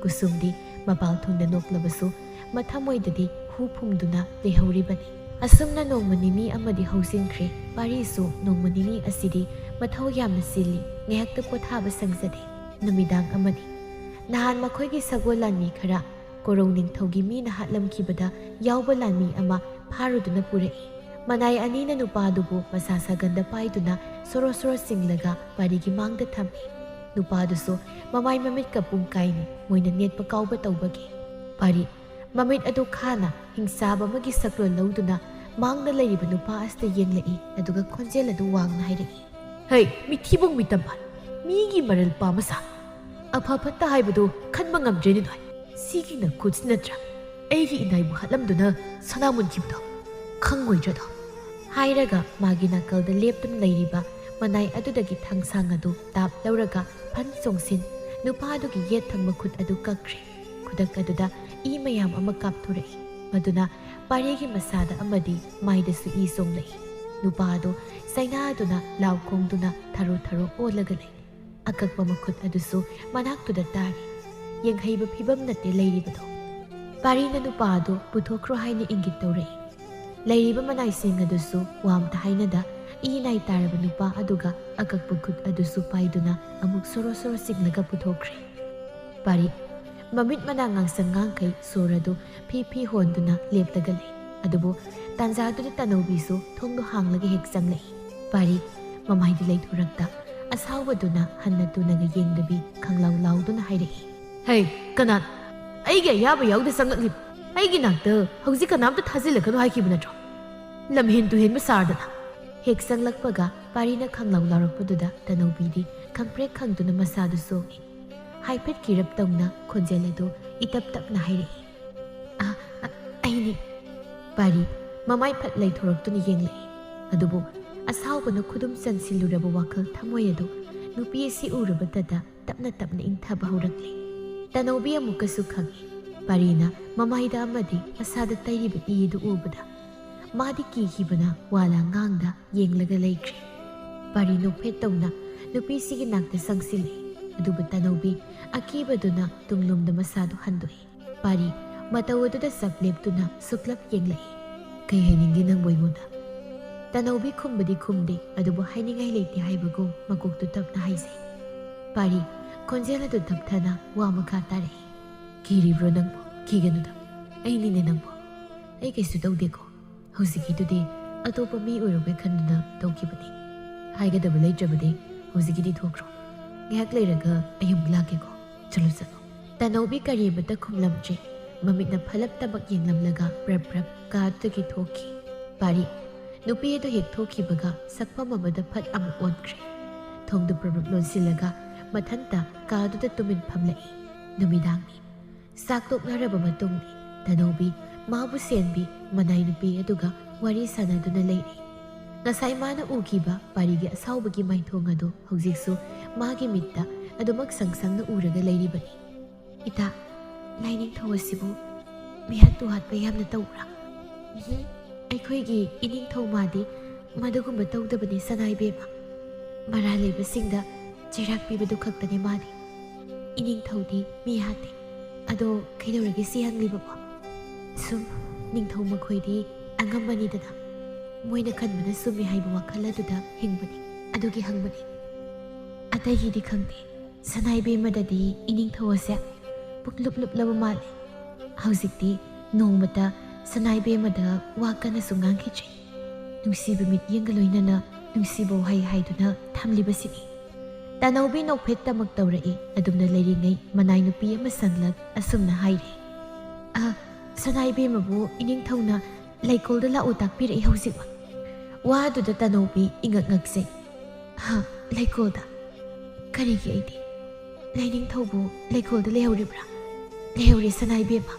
ꯀꯨꯁꯨꯝꯗꯤ ꯃꯄꯥꯜ ꯊꯣꯡꯗ ꯅꯣꯛꯂꯕꯁꯨ ꯃꯊꯃꯣꯏꯗꯗꯤ ꯍꯨ ꯐꯨꯡꯗꯨꯅ ꯂꯩꯍꯧꯔꯤꯕꯅꯤ꯫ ꯑꯁꯨꯝꯅ ꯅꯣꯡꯃ ꯅꯤꯅꯤ ꯑꯃꯗꯤ ꯍꯧꯖꯤꯟꯈ꯭ꯔꯦ꯫ ꯄꯥꯔꯤꯁꯨ ꯅꯣꯡꯃ ꯅꯤꯅꯤ ꯑꯁꯤꯗꯤ ꯃꯊꯧ ꯌꯥꯝꯅ ꯆꯤꯜꯂꯤ, ꯉꯥꯏꯍꯥꯛꯇ ꯄꯣꯊꯥꯕ ꯁꯪꯖꯗꯦ꯫ ꯅꯨꯃꯤꯗꯥꯡ ꯑꯃꯅꯤ꯫ ꯅꯍꯥꯟ ꯃꯈꯣꯏꯒꯤ ꯁꯒꯣꯜ ꯂꯥꯟꯃꯤ ꯈꯔ ꯀꯣꯔꯧ ꯅꯤꯡꯊꯧꯒꯤ ꯃꯤꯅ ꯍꯥꯠꯂꯝꯈꯤꯕꯗ ꯌꯥꯎꯕ ꯂꯥꯟꯃꯤ ꯑꯃ ꯐꯥꯔꯨꯗꯨꯅ ꯄꯨꯔꯛꯏ꯫ ꯃꯅꯥꯏ ꯑꯅꯤꯅ ꯅꯨꯄꯥꯗꯨꯕꯨ ꯃꯁꯥ ꯁꯥꯒꯟꯗ ꯄꯥꯏꯗꯨꯅ ꯁꯣꯔꯣ ꯁꯣꯔꯣ ꯆꯤꯡꯂꯒ ꯄꯥꯔꯤꯒꯤ ꯃꯥꯡꯗ ꯊꯝꯃꯤ꯫ ꯅꯨꯄꯥꯗꯨꯁꯨ ꯃꯃꯥꯏ ꯃꯃꯤꯠꯀ ꯄꯨꯡ ꯀꯥꯏꯅꯤ ꯃꯣꯏꯅ ꯅꯦꯠꯄ ꯀꯥꯎꯕ ꯇꯧꯕꯒꯤ꯫ ꯄꯥꯔꯤ ꯃꯃꯤꯠ ꯑꯗꯨ ꯈꯥꯅ ꯍꯤꯡꯆꯥꯕ ꯑꯃꯒꯤ ꯁꯛꯂꯣꯟ ꯂꯧꯗꯨꯅ ꯃꯥꯡꯗ ꯂꯩꯔꯤꯕ ꯅꯨꯄꯥ ꯑꯁꯤꯗ ꯌꯦꯡꯂꯛꯏ, ꯑꯗꯨꯒ ꯈꯣꯟꯖꯦꯜ ꯑꯗꯨ ꯋꯥꯡꯅ ꯍꯥꯏꯔꯛꯏ, "ꯍꯩ, ꯃꯤꯊꯤꯕꯣꯡ ꯃꯤꯇꯝꯕ, ꯃꯤꯒꯤ ꯃꯔꯜ ꯄꯥ ꯃꯁꯥ꯫ ꯑꯐ ꯐꯠꯇ ꯍꯥꯏꯕꯗꯨ ꯈꯟꯕ ꯉꯝꯗ꯭ꯔꯦꯅꯦ ꯅꯣꯏ꯫ ꯁꯤꯒꯤ ꯅꯈꯨꯠꯁꯤ ꯅꯠꯇ꯭ꯔꯥ ꯑꯩꯒꯤ ꯏꯅꯥꯏꯕꯨ ꯍꯥꯠꯂꯝꯗꯨꯅ ꯁꯅꯥ ꯃꯨꯟꯈꯤꯕꯗꯣ? ꯈꯪꯉꯣꯏꯗ꯭ꯔꯗꯣ?" ꯍꯥꯏꯔꯒ ꯃꯥꯒꯤ ꯅꯥꯀꯜꯗ ꯂꯦꯞꯇꯨꯅ ꯂꯩꯔꯤꯕ ꯃꯅꯥꯏ ꯑꯗꯨꯗꯒꯤ ꯊꯥꯡꯁꯥꯡ ꯑꯗꯨ ꯇꯥꯞ ꯂꯧꯔꯒ ꯐꯟ ꯆꯣꯡꯁꯤꯟ ꯅꯨꯄꯥ ꯑꯗꯨꯒꯤ ꯌꯦꯠ ꯊꯪꯕ ꯈꯨꯠ ꯑꯗꯨ ꯀꯛꯈ꯭ꯔꯦ꯫ ꯈꯨꯗꯛ ꯑꯗꯨꯗ ꯏ ꯃꯌꯥꯝ ꯑꯃ ꯀꯥꯞꯊꯣꯔꯛꯏ꯫ ꯃꯗꯨꯅ ꯄꯥꯔꯤꯒꯤ ꯃꯁꯥꯗ ꯑꯃꯗꯤ ꯃꯥꯏꯗꯁꯨ ꯏ ꯆꯣꯡꯂꯛꯏ꯫ ꯅꯨꯄꯥ ꯑꯗꯨ ꯆꯩꯅꯥꯗꯨꯅ ꯂꯥꯎ ꯈꯣꯡꯗꯨꯅ ꯊꯔꯣ ꯊꯔꯣ ꯑꯣꯜꯂꯒ ꯂꯩ꯫ ꯑꯀꯛꯄ ꯃꯈꯨꯠ ꯑꯗꯨꯁꯨ ꯃꯅꯥꯛꯇꯨꯗ ꯇꯥꯔꯤ꯫ ꯌꯦꯡꯍꯩꯕ ꯐꯤꯕꯝ ꯅꯠꯇꯦ ꯂꯩꯔꯤꯕꯗꯣ꯫ ꯄꯥꯔꯤꯅ ꯅꯨꯄꯥ ꯑꯗꯨ ꯄꯨꯊꯣꯛꯈ꯭ꯔꯣ ꯍꯥꯏꯅ ꯏꯪꯒꯤꯠ ꯇꯧꯔꯛꯏ꯫ ꯂꯩꯔꯤꯕ ꯃꯅꯥꯏꯁꯤꯡ ꯑꯗꯨꯁꯨ ꯋꯥ ꯑꯝꯇ ꯍꯥꯏꯅꯗ ꯏ ꯅꯥꯏ ꯇꯥꯔꯕ ꯅꯨꯄꯥ ꯑꯗꯨꯒ ꯑꯀꯛꯄ ꯈꯨꯠ ꯑꯗꯨꯁꯨ ꯄꯥꯏꯗꯨꯅ ꯑꯃꯨꯛ ꯁꯣꯔꯣ ꯁꯣꯔꯣ ꯆꯤꯡꯂꯒ ꯄꯨꯊꯣꯛꯈ꯭ꯔꯦ꯫ ꯄꯥꯔꯤ ꯃꯃꯤꯠ ꯃꯅꯥ ꯉꯥꯡꯁꯪ ꯉꯥꯡꯈꯩ ꯁꯣꯔ ꯑꯗꯨ ꯐꯤ ꯐꯤ ꯍꯣꯟꯗꯨꯅ ꯂꯦꯞꯂꯒ ꯂꯩ꯫ ꯑꯗꯨꯕꯨ ꯇꯥꯟꯖꯥꯗꯨꯗ ꯇꯅꯧꯕꯤꯁꯨ ꯊꯣꯡꯗꯨ ꯍꯥꯡꯂꯒ ꯍꯦꯛ ꯆꯪꯂꯛꯏ꯫ ꯄꯥꯔꯤ ꯃꯃꯥꯏꯗꯤ ꯂꯩꯊꯣꯔꯛꯇ ꯑꯁꯥꯎꯕꯗꯨꯅ ꯍꯟꯅ ꯇꯨꯅꯒ ꯌꯦꯡꯗꯕꯤ ꯈꯪꯂꯥꯎ ꯂꯥꯎꯗꯨꯅ ꯍꯥꯏꯔꯛꯏ, "ꯍꯩ, ꯀꯅꯥ? ꯑꯩꯒꯤ ꯑꯌꯥꯕ ꯌꯥꯎꯗ ꯆꯪꯂꯛꯂꯤꯕ? ꯑꯩꯒꯤ ꯅꯥꯛꯇ ꯍꯧꯖꯤꯛ ꯀꯅꯥꯝꯇ ꯊꯥꯖꯤꯜꯂꯛꯀꯅꯨ ꯍꯥꯏꯈꯤꯕ ꯅꯠꯇ꯭ꯔꯣ? ꯂꯝꯍꯦꯟ ꯇꯨꯍꯦꯟꯕ ꯁꯥꯔꯗꯅ!" ꯍꯦꯛ ꯆꯪꯂꯛꯄꯒ ꯄꯥꯔꯤꯅ ꯈꯪꯂꯥꯎ ꯂꯥꯎꯔꯛꯄꯗꯨꯗ ꯇꯅꯧꯕꯤꯗꯤ ꯈꯪꯄ꯭ꯔꯦꯛ ꯈꯪꯗꯨꯅ ꯃꯁꯥꯗꯨ ꯁꯣꯛꯏ꯫ ꯍꯥꯏꯐꯦꯠ ꯀꯤꯔꯞ ꯇꯧꯅ ꯈꯣꯟꯖꯦꯜ ꯑꯗꯨ ꯏꯇꯞ ꯇꯞꯅ ꯍꯥꯏꯔꯛꯏ, "ꯑ, ꯑ, ꯑꯩꯅꯤ꯫" ꯄꯥꯔꯤ ꯃꯃꯥꯏ ꯐꯠ ꯂꯩꯊꯣꯔꯛꯇꯨꯅ ꯌꯦꯡꯂꯛꯏ꯫ ꯑꯗꯨꯕꯨ ꯑꯁꯥꯎꯕꯅ ꯈꯨꯗꯨꯝ ꯆꯟꯁꯤꯜꯂꯨꯔꯕ ꯋꯥꯈꯜ ꯊꯃꯣꯏ ꯑꯗꯨ ꯅꯨꯄꯤ ꯑꯁꯤ ꯎꯔꯕꯇꯗ ꯇꯞꯅ ꯇꯞꯅ ꯏꯪꯊꯕ ꯍꯧꯔꯛꯂꯦ꯫ ꯇꯅꯧꯕꯤ ꯑꯃꯨꯛꯀꯁꯨ ꯈꯪꯏ꯫ ꯄꯥꯔꯤꯅ ꯃꯃꯥꯏꯗ ꯑꯃꯗꯤ ꯃꯁꯥꯗ ꯇꯩꯔꯤꯕ ꯏ ꯑꯗꯨ ꯎꯕꯗ ꯃꯥꯗꯤ ꯀꯤꯈꯤꯕꯅ ꯋꯥ ꯂꯥꯡ ꯉꯥꯡꯗ ꯌꯦꯡꯂꯒ ꯂꯩꯈ꯭ꯔꯦ꯫ ꯄꯥꯔꯤ ꯅꯣꯛꯐꯦꯠ ꯇꯧꯅ ꯅꯨꯄꯤꯁꯤꯒꯤ ꯅꯥꯛꯇ ꯆꯪꯁꯤꯜꯂꯛꯏ꯫ ꯑꯗꯨꯕꯨ ꯇꯅꯧꯕꯤ ꯑꯀꯤꯕꯗꯨꯅ ꯇꯨꯡꯂꯣꯝꯗ ꯃꯁꯥꯗꯨ ꯍꯟꯗꯣꯛꯏ꯫ ꯄꯥꯔꯤ ꯃꯇꯧ ꯑꯗꯨꯗ ꯆꯞ ꯂꯦꯞꯇꯨꯅ ꯁꯨꯛꯂꯞ ꯌꯦꯡꯂꯛꯏ꯫ "ꯀꯩ ꯍꯥꯏꯅꯤꯡꯒꯦ ꯅꯪꯕꯨ ꯑꯩꯉꯣꯟꯗ?" ꯇꯅꯧꯕꯤ ꯈꯨꯝꯕꯗꯤ ꯈꯨꯝꯗꯦ, ꯑꯗꯨꯕꯨ ꯍꯥꯏꯅꯤꯡꯉꯥꯏ ꯂꯩꯇꯦ ꯍꯥꯏꯕꯒꯨꯝ ꯃꯀꯣꯛꯇꯨ ꯇꯞꯅ ꯍꯥꯏꯖꯩ꯫ ꯄꯥꯔꯤ ꯈꯣꯟꯖꯦꯜ ꯑꯗꯨ ꯇꯞꯊꯅ ꯋꯥ ꯃꯈꯥ ꯇꯥꯔꯛꯏ, "ꯀꯤꯔꯤꯕ꯭ꯔꯣ ꯅꯪꯕꯨ? ꯀꯤꯒꯅꯨꯗ, ꯑꯩꯅꯤꯅꯦ ꯅꯪꯕꯨ꯫ ꯑꯩ ꯀꯩꯁꯨ ꯇꯧꯗꯦꯀꯣ꯫ ꯍꯧꯖꯤꯛꯀꯤꯗꯨꯗꯤ ꯑꯇꯣꯞꯄ ꯃꯤ ꯑꯣꯏꯔꯝꯒꯦ ꯈꯟꯗꯨꯅ ꯇꯧꯈꯤꯕꯅꯤ꯫ ꯍꯥꯏꯒꯗꯕ ꯂꯩꯇ꯭ꯔꯕꯗꯤ ꯍꯧꯖꯤꯛꯀꯤꯗꯤ ꯊꯣꯛꯈ꯭ꯔꯣ꯫ ꯉꯥꯏꯍꯥꯛ ꯂꯩꯔꯒ ꯑꯩ ꯑꯃꯨꯛ ꯂꯥꯛꯀꯦꯀꯣ꯫ ꯆꯠꯂꯣ, ꯆꯠꯂꯣ꯫ ꯇꯅꯧꯕꯤ ꯀꯔꯤꯃꯠꯇ ꯈꯨꯝꯂꯝꯗ꯭ꯔꯦ꯫ ꯃꯃꯤꯠꯅ ꯐꯠꯂꯞꯇꯃꯛ ꯌꯦꯡꯂꯝꯂꯒ ꯄ꯭ꯔꯞ ꯄ꯭ꯔꯞ ꯀꯥꯗꯨꯗꯒꯤ ꯊꯣꯛꯈꯤ꯫ ꯄꯥꯔꯤ, ꯅꯨꯄꯤ ꯑꯗꯨ ꯍꯦꯛ ꯊꯣꯛꯈꯤꯕꯒ ꯁꯛꯐꯝ ꯑꯃꯗ ꯐꯠ ꯑꯃꯨꯛ ꯑꯣꯟꯈ꯭ꯔꯦ꯫ ꯊꯣꯡꯗꯨ ꯄ꯭ꯔꯞ ꯄ꯭ꯔꯞ ꯂꯣꯟꯁꯤꯜꯂꯒ ꯃꯊꯟꯇ ꯀꯥꯗꯨꯗ ꯇꯨꯃꯤꯟ ꯐꯝꯂꯛꯏ꯫ ꯅꯨꯃꯤꯗꯥꯡꯅꯤ꯫ ꯆꯥꯛ ꯇꯣꯛꯅꯔꯕ ꯃꯇꯨꯡꯗꯤ ꯇꯅꯧꯕꯤ ꯃꯥꯕꯨ ꯁꯦꯟꯕꯤ ꯃꯅꯥꯏ ꯅꯨꯄꯤ ꯑꯗꯨꯒ ꯋꯥꯔꯤ ꯁꯥꯟꯅꯗꯨꯅ ꯂꯩꯔꯤ꯫ ꯉꯁꯥꯏ ꯃꯥꯅ ꯎꯈꯤꯕ ꯄꯥꯔꯤꯒꯤ ꯑꯁꯥꯎꯕꯒꯤ ꯃꯥꯏꯊꯣꯡ ꯑꯗꯨ ꯍꯧꯖꯤꯛꯁꯨ ꯃꯥꯒꯤ ꯃꯤꯠꯇ ꯑꯗꯨꯃꯛ ꯁꯪ ꯁꯪꯅ ꯎꯔꯒ ꯂꯩꯔꯤꯕꯅꯤ꯫ "ꯏꯇꯥ, ꯂꯥꯏꯅꯤꯡꯊꯧ ꯑꯁꯤꯕꯨ ꯃꯤꯍꯥꯠ ꯇꯨꯍꯥꯠꯄ ꯌꯥꯝꯅ ꯇꯧꯕ꯭ꯔꯥ?" "ꯎꯝꯍꯨꯝ, ꯑꯩꯈꯣꯏꯒꯤ ꯏꯅꯤꯡꯊꯧ ꯃꯥꯗꯤ ꯃꯗꯨꯒꯨꯝꯕ ꯇꯧꯗꯕꯅꯤ ꯁꯅꯥꯏꯕꯦꯝꯃ꯫ ꯃꯔꯥꯜ ꯂꯩꯕꯁꯤꯡꯗ ꯆꯩꯔꯥꯛ ꯄꯤꯕꯗꯨ ꯈꯛꯇꯅꯤ ꯃꯥꯗꯤ꯫ ꯏꯅꯤꯡꯊꯧꯗꯤ ꯃꯤ ꯍꯥꯠꯇꯦ꯫ ꯑꯗꯣ ꯀꯩꯗꯧꯔꯒꯦ ꯁꯤ ꯍꯪꯂꯤꯕꯕꯣ?" "ꯁꯨꯝ, ꯅꯤꯡꯊꯧ ꯃꯈꯣꯏꯗꯤ ꯑꯉꯝꯕꯅꯤꯗꯅ, ꯃꯣꯏꯅ ꯈꯟꯕꯅ ꯆꯨꯝꯃꯤ ꯍꯥꯏꯕ ꯋꯥꯈꯜ ꯑꯗꯨꯗ ꯍꯤꯡꯕꯅꯤ, ꯑꯗꯨꯒꯤ ꯍꯪꯕꯅꯤ꯫ ꯑꯇꯩꯒꯤꯗꯤ ꯈꯪꯗꯦ꯫ ꯁꯅꯥꯏꯕꯦꯝꯃꯗꯗꯤ ꯏꯅꯤꯡꯊꯧ ꯑꯁꯦ ꯄꯨꯡꯂꯨꯞ ꯂꯨꯞꯂꯕ ꯃꯥꯜꯂꯦ꯫ ꯍꯧꯖꯤꯛꯇꯤ ꯅꯣꯡꯃꯇ ꯁꯅꯥꯏꯕꯦꯝꯃꯗ ꯋꯥ ꯀꯟꯅꯁꯨ ꯉꯥꯡꯈꯤꯗ꯭ꯔꯦ꯫ ꯅꯨꯡꯁꯤꯕ ꯃꯤꯠꯌꯦꯡꯒ ꯂꯣꯏꯅꯅ ꯅꯨꯡꯁꯤꯕ ꯋꯥꯍꯩ ꯍꯥꯏꯗꯨꯅ ꯊꯝꯂꯤꯕꯁꯤꯅꯤ꯫" ꯇꯅꯧꯕꯤ ꯅꯣꯛꯐꯦꯠꯇꯃꯛ ꯇꯧꯔꯛꯏ꯫ ꯑꯗꯨꯝꯅ ꯂꯩꯔꯤꯉꯩ ꯃꯅꯥꯏ ꯅꯨꯄꯤ ꯑꯃ ꯆꯪꯂꯛ ꯑꯁꯨꯝꯅ ꯍꯥꯏꯔꯤ, "ꯑ, ꯁꯅꯥꯏꯕꯦꯝꯃꯕꯨ ꯏꯅꯤꯡꯊꯧꯅ ꯂꯩꯀꯣꯜꯗ ꯂꯥꯛꯎ ꯇꯥꯛꯄꯤꯔꯛꯏ ꯍꯧꯖꯤꯛꯃꯛ꯫" ꯋꯥꯗꯨꯗ ꯇꯅꯧꯕꯤ ꯏꯉꯛ ꯉꯛꯆꯩ꯫ "ꯍꯥ, ꯂꯩꯀꯣꯜꯗ? ꯀꯔꯤꯒꯤ ꯑꯩꯗꯤ? ꯂꯥꯏꯅꯤꯡꯊꯧꯕꯨ ꯂꯩꯀꯣꯜꯗ ꯂꯩꯍꯧꯔꯤꯕ꯭ꯔꯥ?" "ꯂꯩꯍꯧꯔꯤ ꯁꯅꯥꯏꯕꯦꯝꯃ꯫"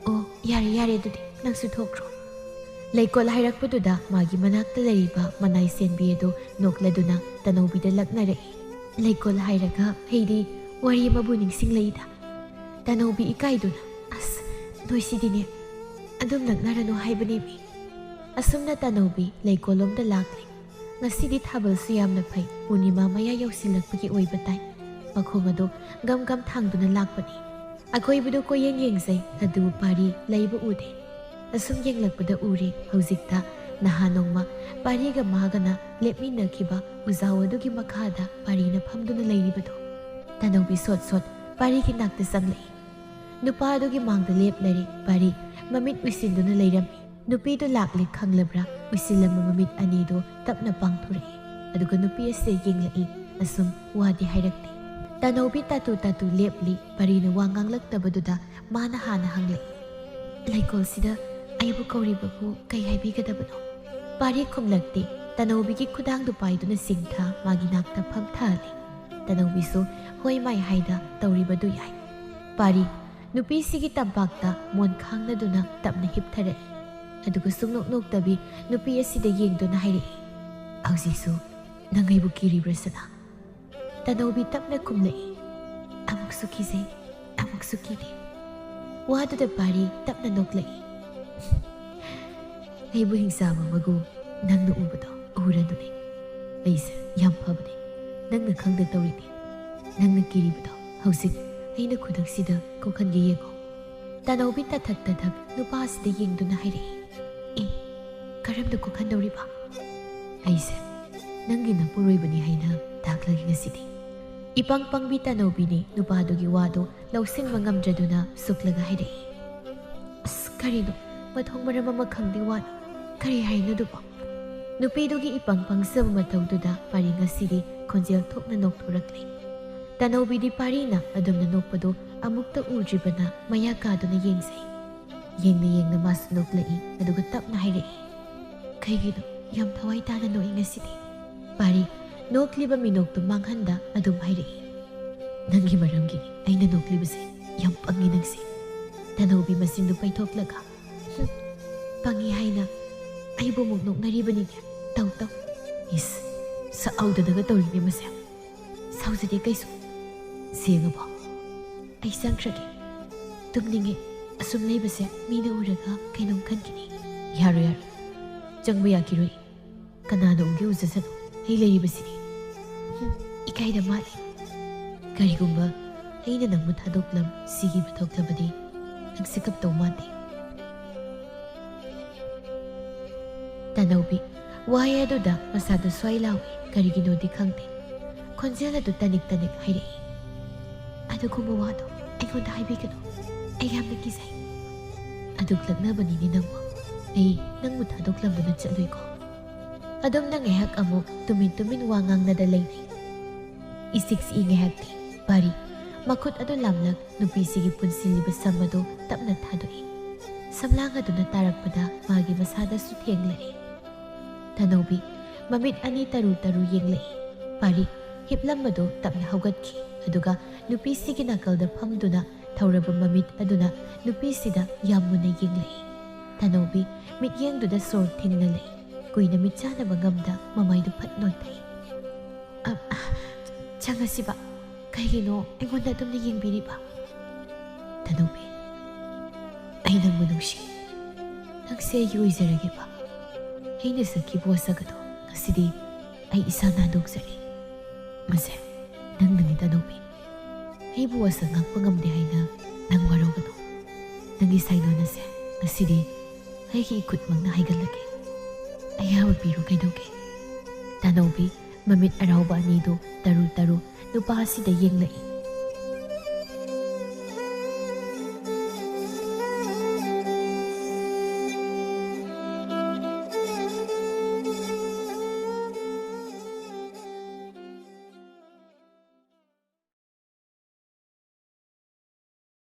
"ꯑꯣ, ꯌꯥꯔꯦ ꯌꯥꯔꯦ, ꯑꯗꯨꯗꯤ ꯅꯪꯁꯨ ꯊꯣꯛꯈ꯭ꯔꯣ꯫" ꯂꯩꯀꯣꯜ ꯍꯥꯏꯔꯛꯄꯗꯨꯗ ꯃꯥꯒꯤ ꯃꯅꯥꯛꯇ ꯂꯩꯔꯤꯕ ꯃꯅꯥꯏ ꯁꯦꯟꯕꯤ ꯑꯗꯨ ꯅꯣꯛꯂꯗꯨꯅ ꯇꯅꯧꯕꯤꯗ ꯂꯛꯅꯔꯛꯏ꯫ "ꯂꯩꯀꯣꯜ ꯍꯥꯏꯔꯒ ꯑꯩꯗꯤ ꯋꯥꯔꯤ ꯑꯃꯕꯨ ꯅꯤꯡꯁꯤꯡꯂꯛꯏꯗ꯫" ꯇꯅꯧꯕꯤ ꯏꯀꯥꯏꯗꯨꯅ, "ꯑꯁ, ꯅꯣꯏꯁꯤꯗꯤꯅꯦ, ꯑꯗꯨꯝ ꯂꯛꯅꯔꯅꯨ ꯍꯥꯏꯕꯅꯦꯃꯤ꯫" ꯑꯁꯨꯝꯅ ꯇꯅꯧꯕꯤ ꯂꯩꯀꯣꯜꯂꯣꯝꯗ ꯂꯥꯛꯂꯦ꯫ ꯉꯁꯤꯗꯤ ꯊꯥꯕꯜꯁꯨ ꯌꯥꯝꯅ ꯐꯩ, ꯄꯨꯔꯅꯤꯃꯥ ꯃꯌꯥ ꯌꯧꯁꯤꯜꯂꯛꯄꯒꯤ ꯑꯣꯏꯕ ꯇꯥꯏ꯫ ꯃꯈꯣꯡ ꯑꯗꯨ ꯒꯝ ꯒꯝ ꯊꯥꯡꯗꯨꯅ ꯂꯥꯛꯄꯅꯤ꯫ ꯑꯀꯣꯏꯕꯗꯨ ꯀꯣꯏꯌꯦꯡ ꯌꯦꯡꯖꯩ, ꯑꯗꯨꯕꯨ ꯄꯥꯔꯤ ꯂꯩꯕ ꯎꯗꯦ꯫ ꯑꯁꯨꯝ ꯌꯦꯡꯂꯛꯄꯗ ꯎꯔꯦ, ꯍꯧꯖꯤꯛꯇ ꯅꯍꯥꯟ ꯅꯣꯡꯃ ꯄꯥꯔꯤꯒ ꯃꯥꯒꯅ ꯂꯦꯞꯃꯤꯟꯅꯈꯤꯕ ꯎꯖꯥꯎ ꯑꯗꯨꯒꯤ ꯃꯈꯥꯗ ꯄꯥꯔꯤꯅ ꯐꯝꯗꯨꯅ ꯂꯩꯔꯤꯕꯗꯣ꯫ ꯇꯅꯧꯕꯤ ꯁꯣꯠ ꯁꯣꯠ ꯄꯥꯔꯤꯒꯤ ꯅꯥꯛꯇ ꯆꯪꯂꯛꯏ꯫ ꯅꯨꯄꯥ ꯑꯗꯨꯒꯤ ꯃꯥꯡꯗ ꯂꯦꯞꯂꯔꯦ꯫ ꯄꯥꯔꯤ ꯃꯃꯤꯠ ꯎꯏꯁꯤꯟꯗꯨꯅ ꯂꯩꯔꯝꯃꯤ꯫ ꯅꯨꯄꯤꯗꯨ ꯂꯥꯛꯂꯦ ꯈꯪꯂꯕ꯭ꯔꯥ? ꯎꯏꯁꯤꯜꯂꯝꯕ ꯃꯃꯤꯠ ꯑꯅꯤꯗꯨ ꯇꯞꯅ ꯄꯥꯡꯊꯣꯔꯛꯏ, ꯑꯗꯨꯒ ꯅꯨꯄꯤ ꯑꯁꯤꯗ ꯌꯦꯡꯂꯛꯏ꯫ ꯑꯁꯨꯝ ꯋꯥꯗꯤ ꯍꯥꯏꯔꯛꯇꯦ꯫ ꯇꯥꯅꯧꯕꯤ ꯇꯥꯇꯨ ꯇꯥꯇꯨ ꯂꯦꯞꯂꯤ꯫ ꯄꯥꯔꯤꯅ ꯋꯥ ꯉꯥꯡꯂꯛꯇꯕꯗꯨꯗ ꯃꯥꯅ ꯍꯥꯟꯅ ꯍꯪꯂꯛꯏ, "ꯂꯩꯀꯣꯜꯁꯤꯗ ꯑꯩꯕꯨ ꯀꯧꯔꯤꯕꯕꯨ ꯀꯩ ꯍꯥꯏꯕꯤꯒꯗꯕꯅꯣ?" ꯄꯥꯔꯤ ꯈꯨꯝꯂꯛꯇꯦ꯫ ꯇꯥꯅꯧꯕꯤꯒꯤ ꯈꯨꯗꯥꯡꯗꯨ ꯄꯥꯏꯗꯨꯅ ꯆꯤꯡꯊ ꯃꯥꯒꯤ ꯅꯥꯛꯇ ꯐꯝꯊꯍꯜꯂꯤ꯫ ꯇꯥꯅꯧꯕꯤꯁꯨ ꯍꯣꯏ ꯃꯥꯏ ꯍꯥꯏꯗ ꯇꯧꯔꯤꯕꯗꯨ ꯌꯥꯏ꯫ ꯄꯥꯔꯤ ꯅꯨꯄꯤꯁꯤꯒꯤ ꯇꯝꯄꯥꯛꯇ ꯃꯣꯟ ꯈꯥꯡꯅꯗꯨꯅ ꯇꯞꯅ ꯍꯤꯞꯊꯔꯛꯏ꯫ ꯑꯗꯨꯒ ꯁꯨꯡꯅꯣꯛ ꯅꯣꯛꯇꯕꯤ ꯅꯨꯄꯤ ꯑꯁꯤꯗ ꯌꯦꯡꯗꯨꯅ ꯍꯥꯏꯔꯛꯏ, "ꯍꯧꯖꯤꯛꯁꯨ ꯅꯪ ꯑꯩꯕꯨ ꯀꯤꯔꯤꯕ꯭ꯔꯥ ꯁꯅꯥ?" ꯇꯥꯅꯧꯕꯤ ꯇꯞꯅ ꯈꯨꯝꯂꯛꯏ, "ꯑꯃꯨꯛꯁꯨ ꯀꯤꯖꯩ, ꯑꯃꯨꯛꯁꯨ ꯀꯤꯗꯦ꯫" ꯋꯥꯗꯨꯗ ꯄꯥꯔꯤ ꯇꯞꯅ ꯅꯣꯛꯂꯛꯏ꯫ "ꯑꯩꯕꯨ ꯍꯤꯡꯆꯥꯕ ꯑꯃꯒꯨꯝ ꯅꯪꯅ ꯎꯕꯗꯣ ꯎꯔꯅꯨꯅꯦ꯫ ꯑꯩꯁꯦ ꯌꯥꯝ ꯐꯕꯅꯦ꯫ ꯅꯪꯅ ꯈꯪꯗ ꯇꯧꯔꯤꯅꯦ꯫ ꯅꯪꯅ ꯀꯤꯔꯤꯕꯗꯣ ꯍꯧꯖꯤꯛ ꯑꯩꯅ ꯈꯨꯗꯛꯁꯤꯗ ꯀꯣꯛꯍꯟꯒꯦ ꯌꯦꯡꯉꯣ꯫" ꯇꯥꯅꯧꯕꯤ ꯇꯊꯛ ꯇꯊꯛ ꯅꯨꯄꯥꯁꯤꯗ ꯌꯦꯡꯗꯨꯅ ꯍꯥꯏꯔꯛꯏ, "ꯑꯦ, ꯀꯔꯝꯅ ꯀꯣꯛꯍꯟꯗꯧꯔꯤꯕ?" "ꯑꯩꯁꯦ ꯅꯪꯒꯤ ꯅꯄꯨꯔꯣꯏꯕꯅꯤ ꯍꯥꯏꯅ ꯇꯥꯛꯂꯒꯦ ꯉꯁꯤꯗꯤ꯫" ꯏꯄꯪ ꯄꯪꯕꯤ ꯇꯥꯅꯧꯕꯤꯅꯤ ꯅꯨꯄꯥꯗꯨꯒꯤ ꯋꯥꯗꯨ ꯂꯧꯁꯤꯟꯕ ꯉꯝꯗ꯭ꯔꯗꯨꯅ ꯁꯨꯛꯂꯒ ꯍꯥꯏꯔꯛꯏ, "ꯑꯁ, ꯀꯔꯤꯅꯣ? ꯃꯊꯣꯡ ꯃꯔꯝ ꯑꯃ ꯈꯪꯗꯦ ꯋꯥꯅꯤ꯫ ꯀꯔꯤ ꯍꯥꯏꯅꯣ ꯑꯗꯨꯕꯣ?" ꯅꯨꯄꯤꯗꯨꯒꯤ ꯏꯄꯪ ꯄꯪꯖꯕ ꯃꯇꯧꯗꯨꯗ ꯄꯥꯔꯤ ꯉꯁꯤꯗꯤ ꯈꯣꯟꯖꯦꯜ ꯊꯣꯛꯅ ꯅꯣꯛꯊꯣꯔꯛꯂꯦ꯫ ꯇꯥꯅꯧꯕꯤꯗꯤ ꯄꯥꯔꯤꯅ ꯑꯗꯨꯝꯅ ꯅꯣꯛꯄꯗꯨ ꯑꯃꯨꯛꯇ ꯎꯗ꯭ꯔꯤꯕꯅ ꯃꯌꯥ ꯀꯥꯗꯨꯅ ꯌꯦꯡꯖꯩ꯫ ꯌꯦꯡꯅ ꯌꯦꯡꯅ ꯃꯥꯁꯨ ꯅꯣꯛꯂꯛꯏ, ꯑꯗꯨꯒ ꯇꯞꯅ ꯍꯥꯏꯔꯛꯏ, "ꯀꯩꯒꯤꯅꯣ ꯌꯥꯝ ꯊꯋꯥꯏ ꯇꯥꯅ ꯅꯣꯛꯏ ꯉꯁꯤꯗꯤ?" ꯄꯥꯔꯤ ꯅꯣꯛꯂꯤꯕ ꯃꯤꯅꯣꯛꯇꯨ ꯃꯥꯡꯍꯟꯗ ꯑꯗꯨꯝ ꯍꯥꯏꯔꯛꯏ, "ꯅꯪꯒꯤ ꯃꯔꯝꯒꯤꯅꯤ ꯑꯩꯅ ꯅꯣꯛꯂꯤꯕꯁꯦ꯫ ꯌꯥꯝ ꯄꯪꯉꯤ ꯅꯪꯁꯦ꯫" ꯇꯥꯅꯧꯕꯤ ꯃꯆꯤꯟꯗꯨ ꯄꯩꯊꯣꯛꯂꯒ, "ꯍꯨꯝ, ꯄꯪꯉꯤ ꯍꯥꯏꯅ ꯑꯩꯕꯨ ꯑꯃꯨꯛ ꯅꯣꯛꯅꯔꯤꯕꯅꯤꯅꯦ꯫ ꯇꯧ ꯇꯧ꯫ ꯏꯁ, ꯁꯛꯍꯧꯗꯅꯒ ꯇꯧꯔꯤꯅꯦ ꯃꯁꯦ꯫ ꯁꯥꯎꯖꯗꯦ ꯀꯩꯁꯨ꯫ ꯁꯦꯡꯉꯕꯣ? ꯑꯩ ꯆꯪꯈ꯭ꯔꯒꯦ꯫ ꯇꯨꯝꯅꯤꯡꯉꯦ꯫ ꯑꯁꯨꯝ ꯂꯩꯕꯁꯦ ꯃꯤꯅ ꯎꯔꯒ ꯀꯩꯅꯣꯝ ꯈꯟꯈꯤꯅꯤ꯫ ꯌꯥꯔꯣꯏ, ꯌꯥꯔꯣꯏ꯫ ꯆꯪꯕ ꯌꯥꯈꯤꯔꯣꯏ꯫ ꯀꯅꯥꯅ ꯎꯒꯦ ꯎꯖꯁꯅꯨ꯫ ꯑꯩ ꯂꯩꯔꯤꯕꯁꯤꯗꯤ꯫" "ꯍꯨꯝ, ꯏꯀꯥꯏꯗ ꯃꯥꯜꯂꯤ꯫ ꯀꯔꯤꯒꯨꯝꯕ ꯑꯩꯅ ꯅꯪꯕꯨ ꯊꯥꯗꯣꯛꯂꯝ ꯁꯤꯈꯤꯕ ꯊꯣꯛꯂꯕꯗꯤ ꯅꯪꯁꯦ ꯀꯞꯇꯧ ꯃꯥꯟꯗꯦ꯫" ꯇꯥꯅꯧꯕꯤ ꯋꯥꯍꯩ ꯑꯗꯨꯗ ꯃꯁꯥꯗ ꯁ꯭ꯋꯥꯏ ꯂꯥꯎꯏ꯫ ꯀꯔꯤꯒꯤꯅꯣꯗꯤ ꯈꯪꯗꯦ꯫ ꯈꯣꯟꯖꯦꯜ ꯑꯗꯨ ꯇꯅꯤꯛ ꯇꯅꯤꯛ ꯍꯥꯏꯔꯛꯏ, "ꯑꯗꯨꯒꯨꯝꯕ ꯋꯥꯗꯣ ꯑꯩꯉꯣꯟꯗ ꯍꯥꯏꯕꯤꯒꯅꯨ꯫ ꯑꯩ ꯌꯥꯝꯅ ꯀꯤꯖꯩ꯫" "ꯑꯗꯨꯛ ꯂꯛꯅꯕꯅꯤꯅꯦ ꯅꯪꯕꯨ꯫ ꯑꯩ ꯅꯪꯕꯨ ꯊꯥꯗꯣꯛꯂꯝꯗꯨꯅ ꯆꯠꯂꯣꯏꯀꯣ꯫ ꯑꯗꯨꯝꯅ ꯉꯥꯏꯍꯥꯛ ꯑꯃꯨꯛ ꯇꯨꯃꯤꯟ ꯇꯨꯃꯤꯟ ꯋꯥ ꯉꯥꯡꯅꯗ ꯂꯩꯅꯩ꯫ ꯏꯁꯤꯛ ꯁꯤꯛꯏ ꯉꯥꯏꯍꯥꯛꯇꯤ꯫ ꯄꯥꯔꯤ, ꯃꯈꯨꯠ ꯑꯗꯨ ꯂꯥꯝꯂꯛ ꯅꯨꯄꯤꯁꯤꯒꯤ ꯄꯨꯟꯁꯤꯜꯂꯤꯕ ꯁꯝ ꯑꯗꯨ ꯇꯞꯅ ꯊꯥꯗꯣꯛꯏ꯫ ꯁꯝꯂꯥꯡ ꯑꯗꯨꯅ ꯇꯥꯔꯛꯄꯗ ꯃꯥꯒꯤ ꯃꯁꯥꯗꯁꯨ ꯊꯦꯡꯂꯛꯏ꯫ ꯊꯅꯧꯕꯤ, ꯃꯃꯤꯠ ꯑꯅꯤ ꯇꯔꯨ ꯇꯔꯨ ꯌꯦꯡꯂꯛꯏ꯫ ꯄꯥꯔꯤ, ꯍꯤꯞꯂꯝꯕꯗꯨ ꯇꯞꯅ ꯍꯧꯒꯠꯈꯤ, ꯑꯗꯨꯒ ꯅꯨꯄꯤꯁꯤꯒꯤ ꯅꯥꯀꯜꯗ ꯐꯝꯗꯨꯅ ꯊꯧꯔꯕ ꯃꯃꯤꯠ ꯑꯗꯨꯅ ꯅꯨꯄꯤꯁꯤꯗ ꯌꯥꯝ ꯃꯨꯟꯅ ꯌꯦꯡꯂꯛꯏ꯫ ꯊꯅꯧꯕꯤ, ꯃꯤꯠꯌꯦꯡꯗꯨꯗ ꯁꯣꯔ ꯊꯤꯡꯅ ꯂꯩ꯫ ꯀꯨꯏꯅ ꯃꯤꯠ ꯆꯥꯟꯅꯕ ꯉꯝꯗ ꯃꯃꯥꯏꯗꯨ ꯐꯠ ꯅꯣꯟꯊꯩ꯫ "ꯑ, ꯑ, ꯆꯪꯉꯁꯤꯕ꯫ ꯀꯩꯒꯤꯅꯣ ꯑꯩꯉꯣꯟꯗ ꯑꯗꯨꯝꯅ ꯌꯦꯡꯕꯤꯔꯤꯕ?" "ꯊꯅꯧꯕꯤ, ꯑꯩ ꯅꯪꯕꯨ ꯅꯨꯡꯁꯤ꯫ ꯅꯪꯁꯦ ꯑꯩꯒꯤ ꯑꯣꯏꯖꯔꯒꯦꯕ꯫ ꯑꯩꯅ ꯁꯛꯈꯤꯕ ꯋꯥꯁꯛ ꯑꯗꯣ ꯉꯁꯤꯗꯤ ꯑꯩ ꯏꯁꯥꯅ ꯍꯟꯗꯣꯛꯆꯔꯤ꯫ ꯃꯁꯦ ꯅꯪꯅꯅꯤ, ꯊꯅꯧꯕꯤ꯫ ꯑꯩꯕꯨ ꯋꯥꯁꯛ ꯉꯥꯛꯄ ꯉꯝꯗꯦ ꯍꯥꯏꯅ ꯅꯪ ꯋꯥꯔꯧꯒꯅꯨ꯫ ꯅꯪꯒꯤ ꯁꯥꯏꯅꯣꯟ ꯑꯁꯦ ꯉꯁꯤꯗꯤ ꯑꯩꯒꯤ ꯏꯈꯨꯠꯃꯛꯅ ꯍꯥꯏꯒꯠꯂꯒꯦ꯫ ꯑꯌꯥꯕ ꯄꯤꯔꯣ, ꯀꯩꯗꯧꯒꯦ?" ꯊꯅꯧꯕꯤ, ꯃꯃꯤꯠ ꯑꯔꯥꯎꯕ ꯑꯅꯤꯗꯨ ꯇꯔꯨ ꯇꯔꯨ ꯅꯨꯄꯥ ꯑꯁꯤꯗ ꯌꯦꯡꯂꯛꯏ꯫